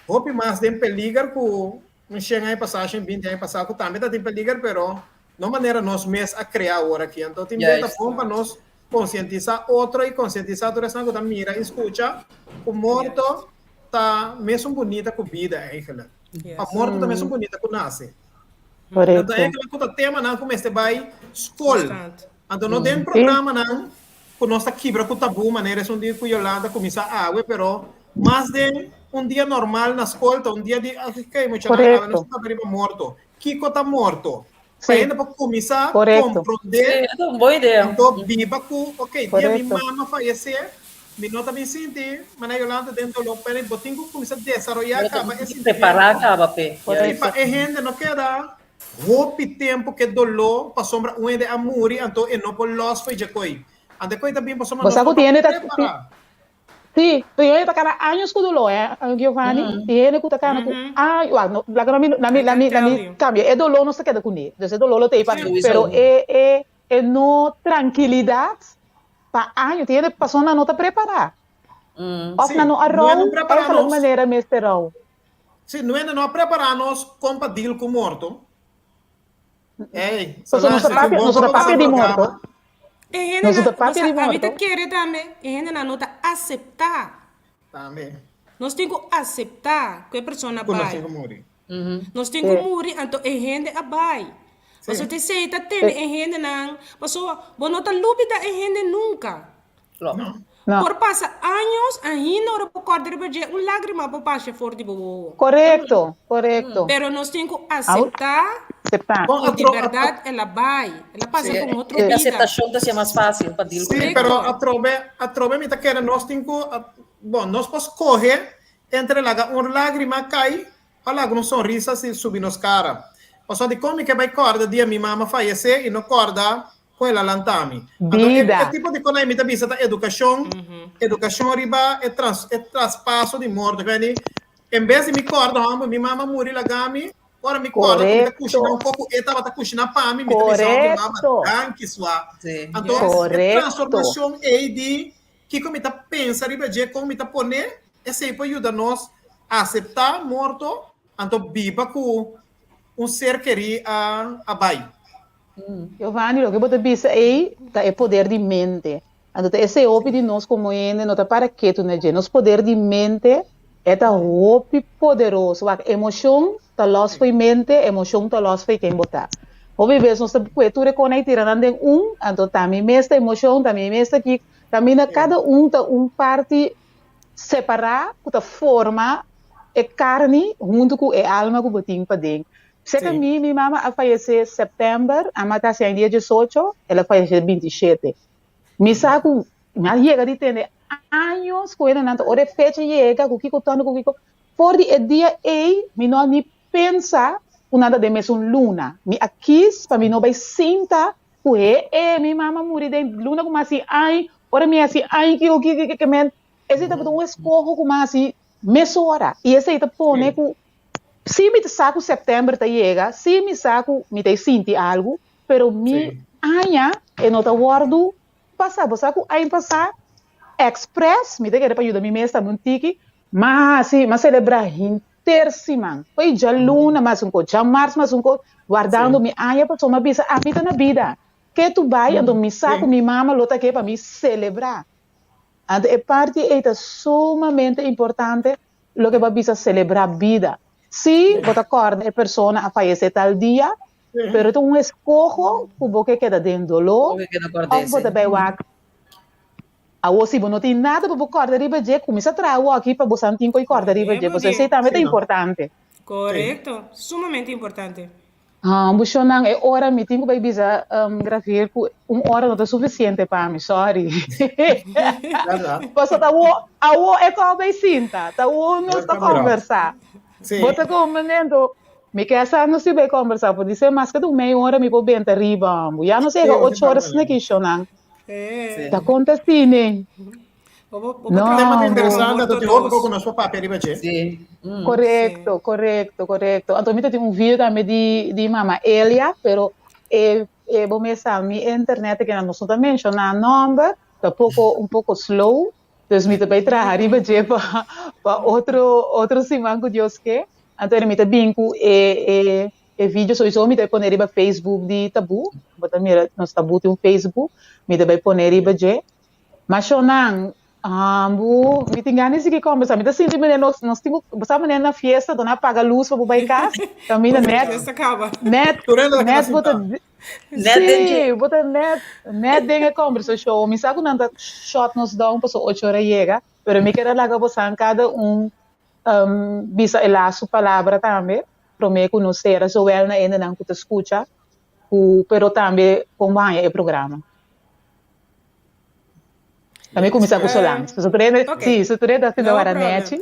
[SPEAKER 2] hopi mas den peliger cu un shen aña pasa, shen binti aña pasa cu tambe ta tin peliger pero no manera nos mes a crea awor aki. Anto tin bia ta
[SPEAKER 3] Juist.
[SPEAKER 2] bon pa nos Konsientisá otro i konsientisá tur esnan ku ta mira i skucha ku morto ta mesun bunita ku bida eigenlijk. Pa morto ta mesun bunita ku nase. Anto
[SPEAKER 1] Korekto.
[SPEAKER 2] eigenlijk ku ta temanan ku mester bai skol.
[SPEAKER 4] Constant.
[SPEAKER 2] Anto no den programanan ku nos ta kibra ku tabú manera esun dia ku Yolanda kuminsá awe pero mas den un dia normal na skol ta un dia di okay muchanan awe nos
[SPEAKER 1] Korekto.
[SPEAKER 2] ta papia riba morto. Kiko ta morto? Pa
[SPEAKER 1] Sí.
[SPEAKER 2] hende por kuminsá
[SPEAKER 1] Korekto.
[SPEAKER 2] komprondé,
[SPEAKER 3] Sí, ta un bon idea.
[SPEAKER 2] anto biba ku, ok, dia mi
[SPEAKER 1] Korekto.
[SPEAKER 2] mama fayesé, mi no ta bin sinti manera Yolanda den doló, pero bo tin ku kuminsá desaroyá
[SPEAKER 3] Bo ta
[SPEAKER 2] kaba e
[SPEAKER 3] tin ki prepará
[SPEAKER 2] sintimentu.
[SPEAKER 3] kaba p'e.
[SPEAKER 2] Sí,
[SPEAKER 3] Juist.
[SPEAKER 2] pa e hende no keda hopi tempu ku e doló pasobra un hende a muri, anto e no por lòs fo'i dje koi. Anto e koi ta bin pasobra
[SPEAKER 1] Bo
[SPEAKER 2] nos
[SPEAKER 1] sa
[SPEAKER 2] no
[SPEAKER 1] ku
[SPEAKER 2] ta
[SPEAKER 1] tin hende ta
[SPEAKER 2] prepará.
[SPEAKER 1] Sí, tin hende ta kana años ku doló, eh, Giovanni. Tin hende ku ta kana ku años, wak, no, laga na mi, na mi,
[SPEAKER 4] I
[SPEAKER 1] na
[SPEAKER 4] can
[SPEAKER 1] mi, na
[SPEAKER 4] tell
[SPEAKER 1] mi
[SPEAKER 4] you.
[SPEAKER 1] kambia. E doló nos ta keda kuné. Dus e doló lo ta ei pa,
[SPEAKER 3] Sowieso.
[SPEAKER 1] pero e, e, e no trankilidat pa años. Tin hende pasobra nan no ta prepará. Òf
[SPEAKER 2] Sí,
[SPEAKER 1] nan no a
[SPEAKER 2] no
[SPEAKER 1] rou
[SPEAKER 2] prepará
[SPEAKER 1] eigenlijk
[SPEAKER 2] nos.
[SPEAKER 1] manera mester rou.
[SPEAKER 2] Sí, no hende no a prepará nos kon pa deal ku morto. Ey,
[SPEAKER 1] Pasobra nos
[SPEAKER 2] Solange,
[SPEAKER 1] ta
[SPEAKER 2] tin
[SPEAKER 1] papia,
[SPEAKER 2] bon
[SPEAKER 1] nos ta
[SPEAKER 2] pa
[SPEAKER 1] papia
[SPEAKER 2] pasa
[SPEAKER 1] di
[SPEAKER 2] programa.
[SPEAKER 1] morto.
[SPEAKER 4] E
[SPEAKER 1] Nos
[SPEAKER 4] hendenan,
[SPEAKER 1] ta
[SPEAKER 4] bo
[SPEAKER 1] papia
[SPEAKER 4] sa,
[SPEAKER 1] di
[SPEAKER 4] ami ta
[SPEAKER 1] morto.
[SPEAKER 4] kere tambe, e hendenan no ta aseptá.
[SPEAKER 2] Tambe.
[SPEAKER 4] Nos tin ku aseptá ku e persona
[SPEAKER 2] Ku nos
[SPEAKER 4] bai.
[SPEAKER 2] tin ku muri.
[SPEAKER 4] Nos tin ku muri, anto e hende a bai.
[SPEAKER 2] Sí.
[SPEAKER 4] Pasobra ta esei ta tene e hendenan, pasobra bo no ta lubida e hende nunka.
[SPEAKER 3] Klopt.
[SPEAKER 2] No.
[SPEAKER 1] No.
[SPEAKER 4] Por pasa años, ainda ora bo kòrda riba dje, un lágrima por pasha for di bo wowo.
[SPEAKER 1] Korekto, korekto.
[SPEAKER 4] Pero nos tin ku aseptá
[SPEAKER 1] Aseptá.
[SPEAKER 2] Bon,
[SPEAKER 4] ku di
[SPEAKER 2] atro,
[SPEAKER 4] bèrdat el a bai, el a pasa
[SPEAKER 3] Sí,
[SPEAKER 4] pa un otro
[SPEAKER 3] e
[SPEAKER 4] bida.
[SPEAKER 3] aseptashon ta hasié mas fásil pa deal ku
[SPEAKER 2] Sí,
[SPEAKER 3] e.
[SPEAKER 2] pero
[SPEAKER 4] Korekto.
[SPEAKER 2] atrobe, atrobe mi ta kere nos tin ku, bon, nos por skohe entre laga un lágrima kai o laga un sonrisa si subi nos kara. Pasobra dikon mi ke bai kòrda dia mi mama fayesé i no kòrda Kon el a lanta mi. Anto e
[SPEAKER 1] Bida.
[SPEAKER 2] tipo di konai mi ta bisa ta edukashon, edukashon riba e trans e traspaso di morto. Kende di, en bes di mi kòrda hòmber, mi mama muri laga mi, ora mi kòrda ku mi ta kushina un
[SPEAKER 1] Korekto.
[SPEAKER 2] poko, e tabata kushina pa mi, mi ta bisa hòmber, mama,
[SPEAKER 1] Korekto.
[SPEAKER 2] danki swa.
[SPEAKER 3] Sí.
[SPEAKER 2] Anto e
[SPEAKER 1] Korekto.
[SPEAKER 2] transformashon ei di kiko mi ta pensa riba dje, kon mi ta pone, esei por yuda nos aseptá morto, anto biba ku un ser kerí a a bai.
[SPEAKER 1] Giovanni, loke bo ta bisa ei ta e poder di mente. Anto ta esei hopi di nos komo hende no ta para ketu na dje. Nos poder di mente e ta hopi poderoso. Wak, emoshon ta lòs fo'i mente, emoshon ta lòs fo'i ken bo ta. Hopi bes nos ta kue tur e kona i tira nan den un, anto ta mi mes ta emoshon, ta mi mes ta kiko. Ta mina kada un ta un parti separá ku ta forma e karni huntu ku e alma ku bo tin paden. Seka mi, mi mama a fayesé sèptèmber, a mata hasi aña dia diesocho, el a fayesé 27. Mi sa ku mi a yega di tende años ku hendenan ta ora e fecha yega ku kiko tònde ku kiko, for di e dia ei mi no a ni pensa ku nan ta den mesun luna. Mi a kis pa mi no bai sinta ku he e mi mama muri den luna ku mas di aña. Ora mi hasi ai kiko kiko kiko ke men esei tabata un eskoho ku mi a hasi mesora i esei ta pone ku si mi ta sa ku sèptèmber ta yega, si mi sa ku mi ta e sinti algu, pero mi aña e no ta wòrdu pasá. Bo sa ku aña pasá express mi ta kere pa yuda mi mes tambe un tiki, mi a hasi, mi a selebrá henter siman. Fo'i djaluna mi a hasi un kos, djamars mi a hasi un kos, wardando mi aña pasobra mi a bisa ami ta na bida. Ke tu bai, anto mi sa ku mi mama lo ta ke pa mi selebrá. Anto e parti ei ta sumamente importante, loke bo a bisa selebrá bida. Sí, bo ta kòrda e persona a fayesé tal dia, pero ta un eskoho ku bo ke keda den doló òf bo ta bai wak. Awor si bo no tin nada pa bo kòrda riba dje, kuminsá traha awor-aki pa bo san tin ku e kòrda riba dje, pasobra esei tambe ta importante.
[SPEAKER 4] Korekto, sumamente importante.
[SPEAKER 1] Bushonnan, e ora mi tin ku bai bisa Gravier ku un ora no ta sufisiente pa mi, sorry. Pasobra ta awo, awo e kò bai sinta, ta awo nos ta kòmbersá. Bo ta komprendendo? Mi ke sa nos tin bai kòmbersá, podisé maske ta un mei ora mi por benta riba. Ya nos yega ocho ora asina aki, shonnan. Ta konta asina.
[SPEAKER 2] No, tema ta interesante, anto tin hopi ku nos por papia riba dje.
[SPEAKER 3] Sí.
[SPEAKER 1] Korekto, korekto, korekto. Anto mi ta tin un video tambe di di mama Elia, pero e e bo mes sa mi internet aki nos no ta menshoná nòmber, ta poko un poko slow, dus mi ta bai traha riba dje pa pa otro otro siman ku Dios ke. Anto mi ta bin ku e e e video sowieso mi ta bai pone riba Facebook di Tabú, bo ta mira nos Tabú tin un Facebook, mi ta bai pone riba dje. Mashonan, bu, mi tin gana di sigui kombersá. Mi ta sinti manera nos, nos tin ku, bo sa manera na fiesta dor nan a paga lus pa bo bai kas, kaminda nèt,
[SPEAKER 4] Fiesta kaba.
[SPEAKER 1] nèt,
[SPEAKER 2] Tur hende ta keda
[SPEAKER 1] nèt bo ta,
[SPEAKER 2] sintá.
[SPEAKER 3] Nèt den
[SPEAKER 1] sí,
[SPEAKER 3] dje.
[SPEAKER 1] bo ta nèt, nèt den e kombersashon. Mi sa ku nan ta shòt nos down pasobra ocho ora yega, pero mi kier a laga bosan kada un bisa e lastu palabra tambe, promé ku nos sera, zowel na hendenan ku ta skucha, ku, pero tambe kon bo haña e programa. Ta mi kuminsá ku Solange. So tur hende,
[SPEAKER 4] Ok,
[SPEAKER 1] sí, so tur hende ta sinta
[SPEAKER 4] no
[SPEAKER 1] wara
[SPEAKER 4] problem.
[SPEAKER 1] nechi.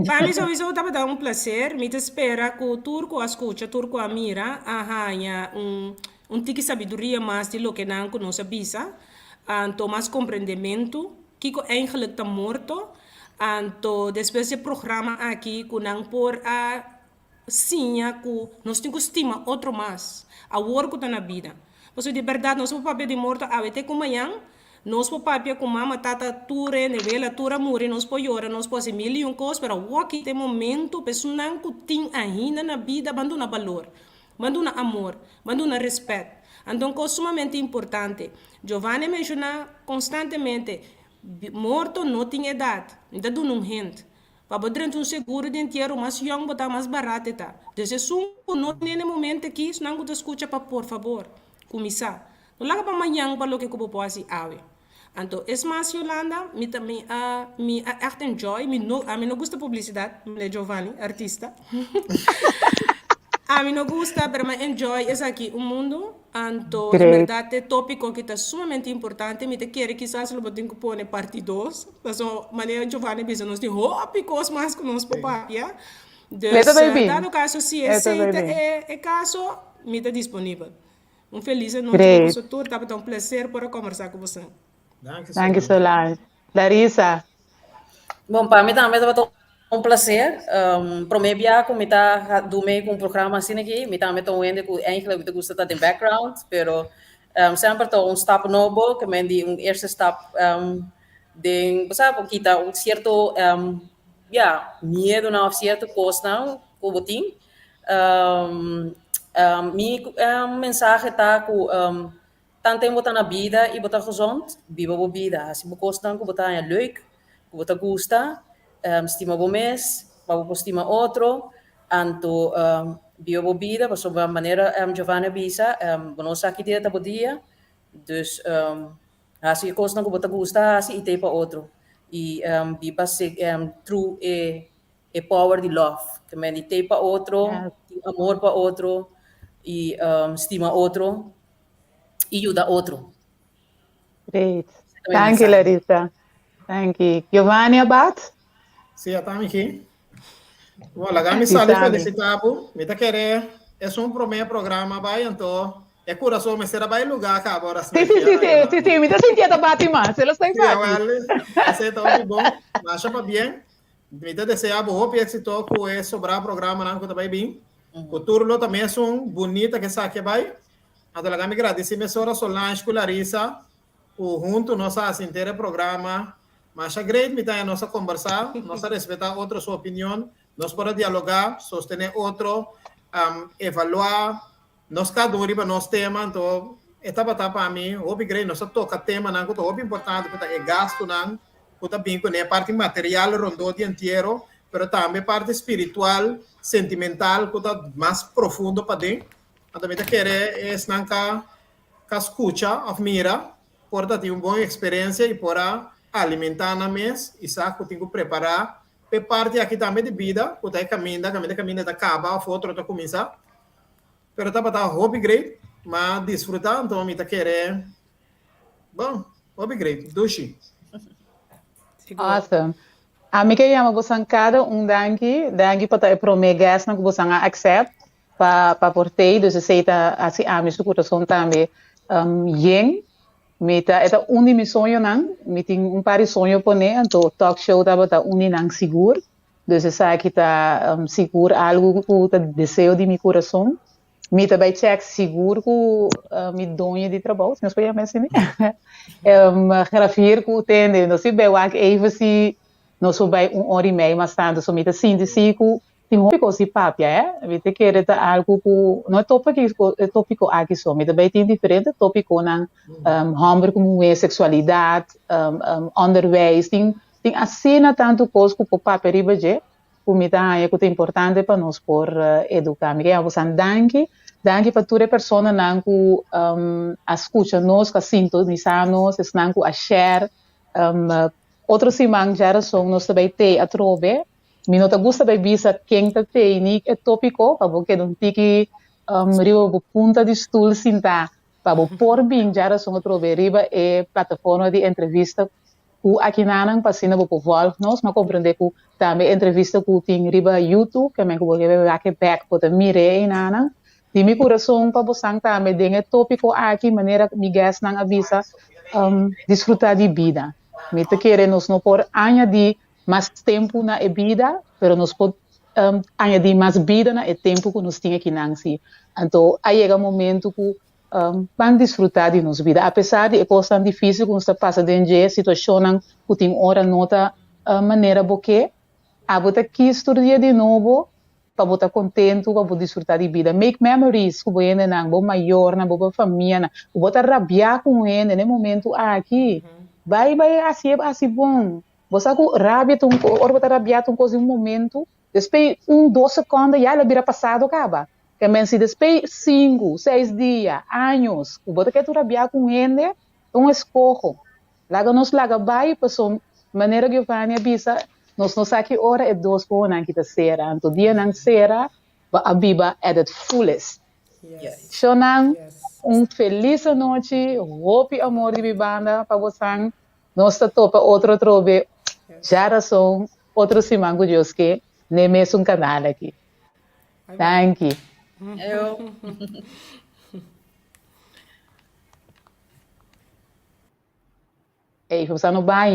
[SPEAKER 4] Pa mi sowieso tabata un placer. Mi ta spera ku tur ku a skucha, tur ku a mira a haña un un tiki sabiduria mas di loke nan ku nos a bisa. Anto mas komprendementu kiko eigenlijk ta morto. Anto despues di e programa aki ku nan por a siña ku nos tin ku stima otro mas awor ku ta na bida. Pasobra di bèrdat nos por papia di morto awe te ku mañan, nos por papia ku mama, tata, tur hende, wela, tur a muri, nos por yora, nos por hasi mil i un kos, pero awoki ta e momento pa esunnan ku tin ainda na bida ban duna balor, ban duna amor, ban duna rèspèt. Anto un kos sumamente importante, Giovanni a menshoná konstantemente, morto no tin edat, mi ta duna un hint. Pa bo drenta un seguro di entiero mas yong bo ta mas barat e ta. Dus esun ku no tene na e momento aki esnan ku ta skucha pa por fabor kuminsá. No laga pa mañan pa loke ku bo por hasi awe. Anto es mas Yolanda mi ta mi a mi a ègt enjoy mi no ami no gusta publisidat meneer Giovanni artista ami no gusta pero mi a enjoy esaki un mundu. Anto, en
[SPEAKER 1] Great.
[SPEAKER 4] berdad e topico aki ta sumamente importante. Mi ta kere kisas lo bo tin cu pone parti dos, paso manera Giovanni bisa nos tin hopi cos mas cu nos por papia.
[SPEAKER 1] Le ta
[SPEAKER 4] Dus,
[SPEAKER 1] bay bin.
[SPEAKER 4] dado caso si
[SPEAKER 1] Le ta
[SPEAKER 4] esey
[SPEAKER 1] bay
[SPEAKER 4] ta
[SPEAKER 1] bin.
[SPEAKER 4] e e caso, mi ta disponibel. Un feliz anochi pa
[SPEAKER 1] Great.
[SPEAKER 4] boso tur. Tabata un placer por a combersa cu boso.
[SPEAKER 2] Danki
[SPEAKER 1] Danki
[SPEAKER 2] Solange.
[SPEAKER 1] Solange. Larissa.
[SPEAKER 3] Bon, pa mi tambe tabata un placer. Prome bia ku mi ta dune ku un programa asina aki, mi tambe ta un hende ku eigenlijk mi ta gusta ta den background, pero semper ta un stap nobo, ke men di un eerste stap den, bo sa, por kita un cierto, ya, miedonan of cierto kosnan ku bo tin. Mi mensahe ta ku Tanten bo ta na bida i bo ta gezond, biba bo bida. Hasi bo kosnan ku bo ta haña leuk, ku bo ta gusta. Stima bo mes, pa bo por stima otro. Anto biba bo bida pasobra manera Giovanni a bisa, bo no sa ki dia ta bo dia. Dus hasi e kosnan ku bo ta gusta hasi i tei pa otro. I biba through e e power di love. Ke men di tei pa otro, tin amor pa otro i stima otro. i yuda otro.
[SPEAKER 1] Great. Thank you, Larissa. Thank you. Giovanni Abad?
[SPEAKER 2] Sí, atami aquí. Bon, laga mi sali felicitá bo. Mi ta kere es un promé programa bai, anto. E kurason mester a bai lugá kaba ora
[SPEAKER 1] Sí, sí, sí, sí, sí, sí, mi ta sinti e ta bati mas, el a sta
[SPEAKER 2] Sí,
[SPEAKER 1] bati.
[SPEAKER 2] awel, esei ta hopi bon. Masha pabien. Mi ta desea bo hopi éxito ku e sobrá programanan ku ta bai bin. Ku tur lo ta mesun bunita ku esaki a bai. Anto laga mi gradisí mesora Solange ku Larissa ku huntu nos a hasi henter e programa. Masha great mi ta haña nos a kombersá, nos a respetá otro su opinion, nos por a dialogá, sostené otro, evaluá nos kada un riba nos tema. Anto e tabata pa mi hopi great, nos a toka temanan ku ta hopi importante ku ta e gastunan ku ta bin kuné, parti material rondó di entiero, pero tambe parti spiritual, sentimental ku ta mas profundo paden. Anto mi ta kere esnan ka ka skucha òf mira por ta tin un bon eksperensia i por a alimentá nan mes i sa ku tin ku prepará p'e parti aki tambe di bida ku ta e kaminda, kaminda kaminda ta kaba òf otro ta kuminsá. Pero tabata hopi great, m'a disfrutá, anto mi ta kere, bon, hopi great, dushi.
[SPEAKER 1] Awesome. Ami ke yama bosan kada un danki, danki pa ta e prome guestnan ku bosan a accept pa pa por tei, dus esei ta hasi ami su kurason tambe yen. Mi ta e ta un di mi soñonan, mi tin un par di soño pone, anto talk show tabata un di nan sigur. Dus esaki ta sigur algu ku ta deseo di mi kurason. Mi ta bai chèk sigur ku mi doño di trabou, si nos por yama asina. Grafier ku tende, nos si bai wak even si nos por bai un ora i mei mas tantu. So mi ta sinti si ku tin hopi kos di papia, eh. Mi ta kere ta algu ku no e topiko e topiko aki so, mi ta bai tin diferente topikonan, hòmber ku muhé, seksualidat, ònderwijs, tin Tin asina tantu kos ku por papia riba dje ku mi ta haña ku ta importante pa nos por eduká. Mi ke yama bosan danki, danki pa tur e personanan ku a skucha nos, ku a sintonisá nos, esnan ku a share. Otro siman djarason nos ta bai tei atrobe. Mi no ta gusta bai bisa ken ta tei ni e tópiko pa bo keda un tiki riba bo punta di stul sintá pa bo por bin djarason atrobe riba e plataforma di entrevista Ku akinanan pa asina bo por volg nos, m'a komprendé ku tambe entrevista ku tin riba YouTube, ke men ku bo debe wak e bèk bo ta mir'é einanan. Di mi kurason pa bosan tambe den e tópiko aki, manera mi guestnan a bisa, disfrutá di bida. Mi ta kere nos no por añadí mas tempu na e bida, pero nos por añadí mas bida na e tempu ku nos tin akinan sí. Anto a yega momentu ku Ban disfrutá di nos bida apesar di e kosnan difísil ku nos ta pasa den dje, situashonnan ku tin ora no ta manera bo ke. Abo ta kis tur dia di nobo pa bo ta kontentu, pa bo disfrutá di bida. Make memories ku bo hendenan, bo mayornan, bo famianan. Ku bo ta rabiá ku un hende na e momentu aki, bai bai hasi e hasi bon. Bo sa ku rabia ta un ora bo ta rabiá ta un kos di un momentu, despues un dos sekonda ya el a bira pasado kaba. Ke men si despey sinku, seis dia, años ku bo ta ke tur rabiá ku un hende, ta un eskoho. Laga nos laga bai paso manera Giovanni a bisa, nos no sa ki ora e dos ohonan ki ta sera. Anto dia nan sera, bo a biba at it fullest. Shonnan, un felis anochi, hopi amor di mi banda pa bosan. Nos ta topa otro atrobe djarason otro siman ku Dios ke, n'e mesun kanal aki. Danki.
[SPEAKER 3] Ayo.
[SPEAKER 1] Ey, bo sa no baña.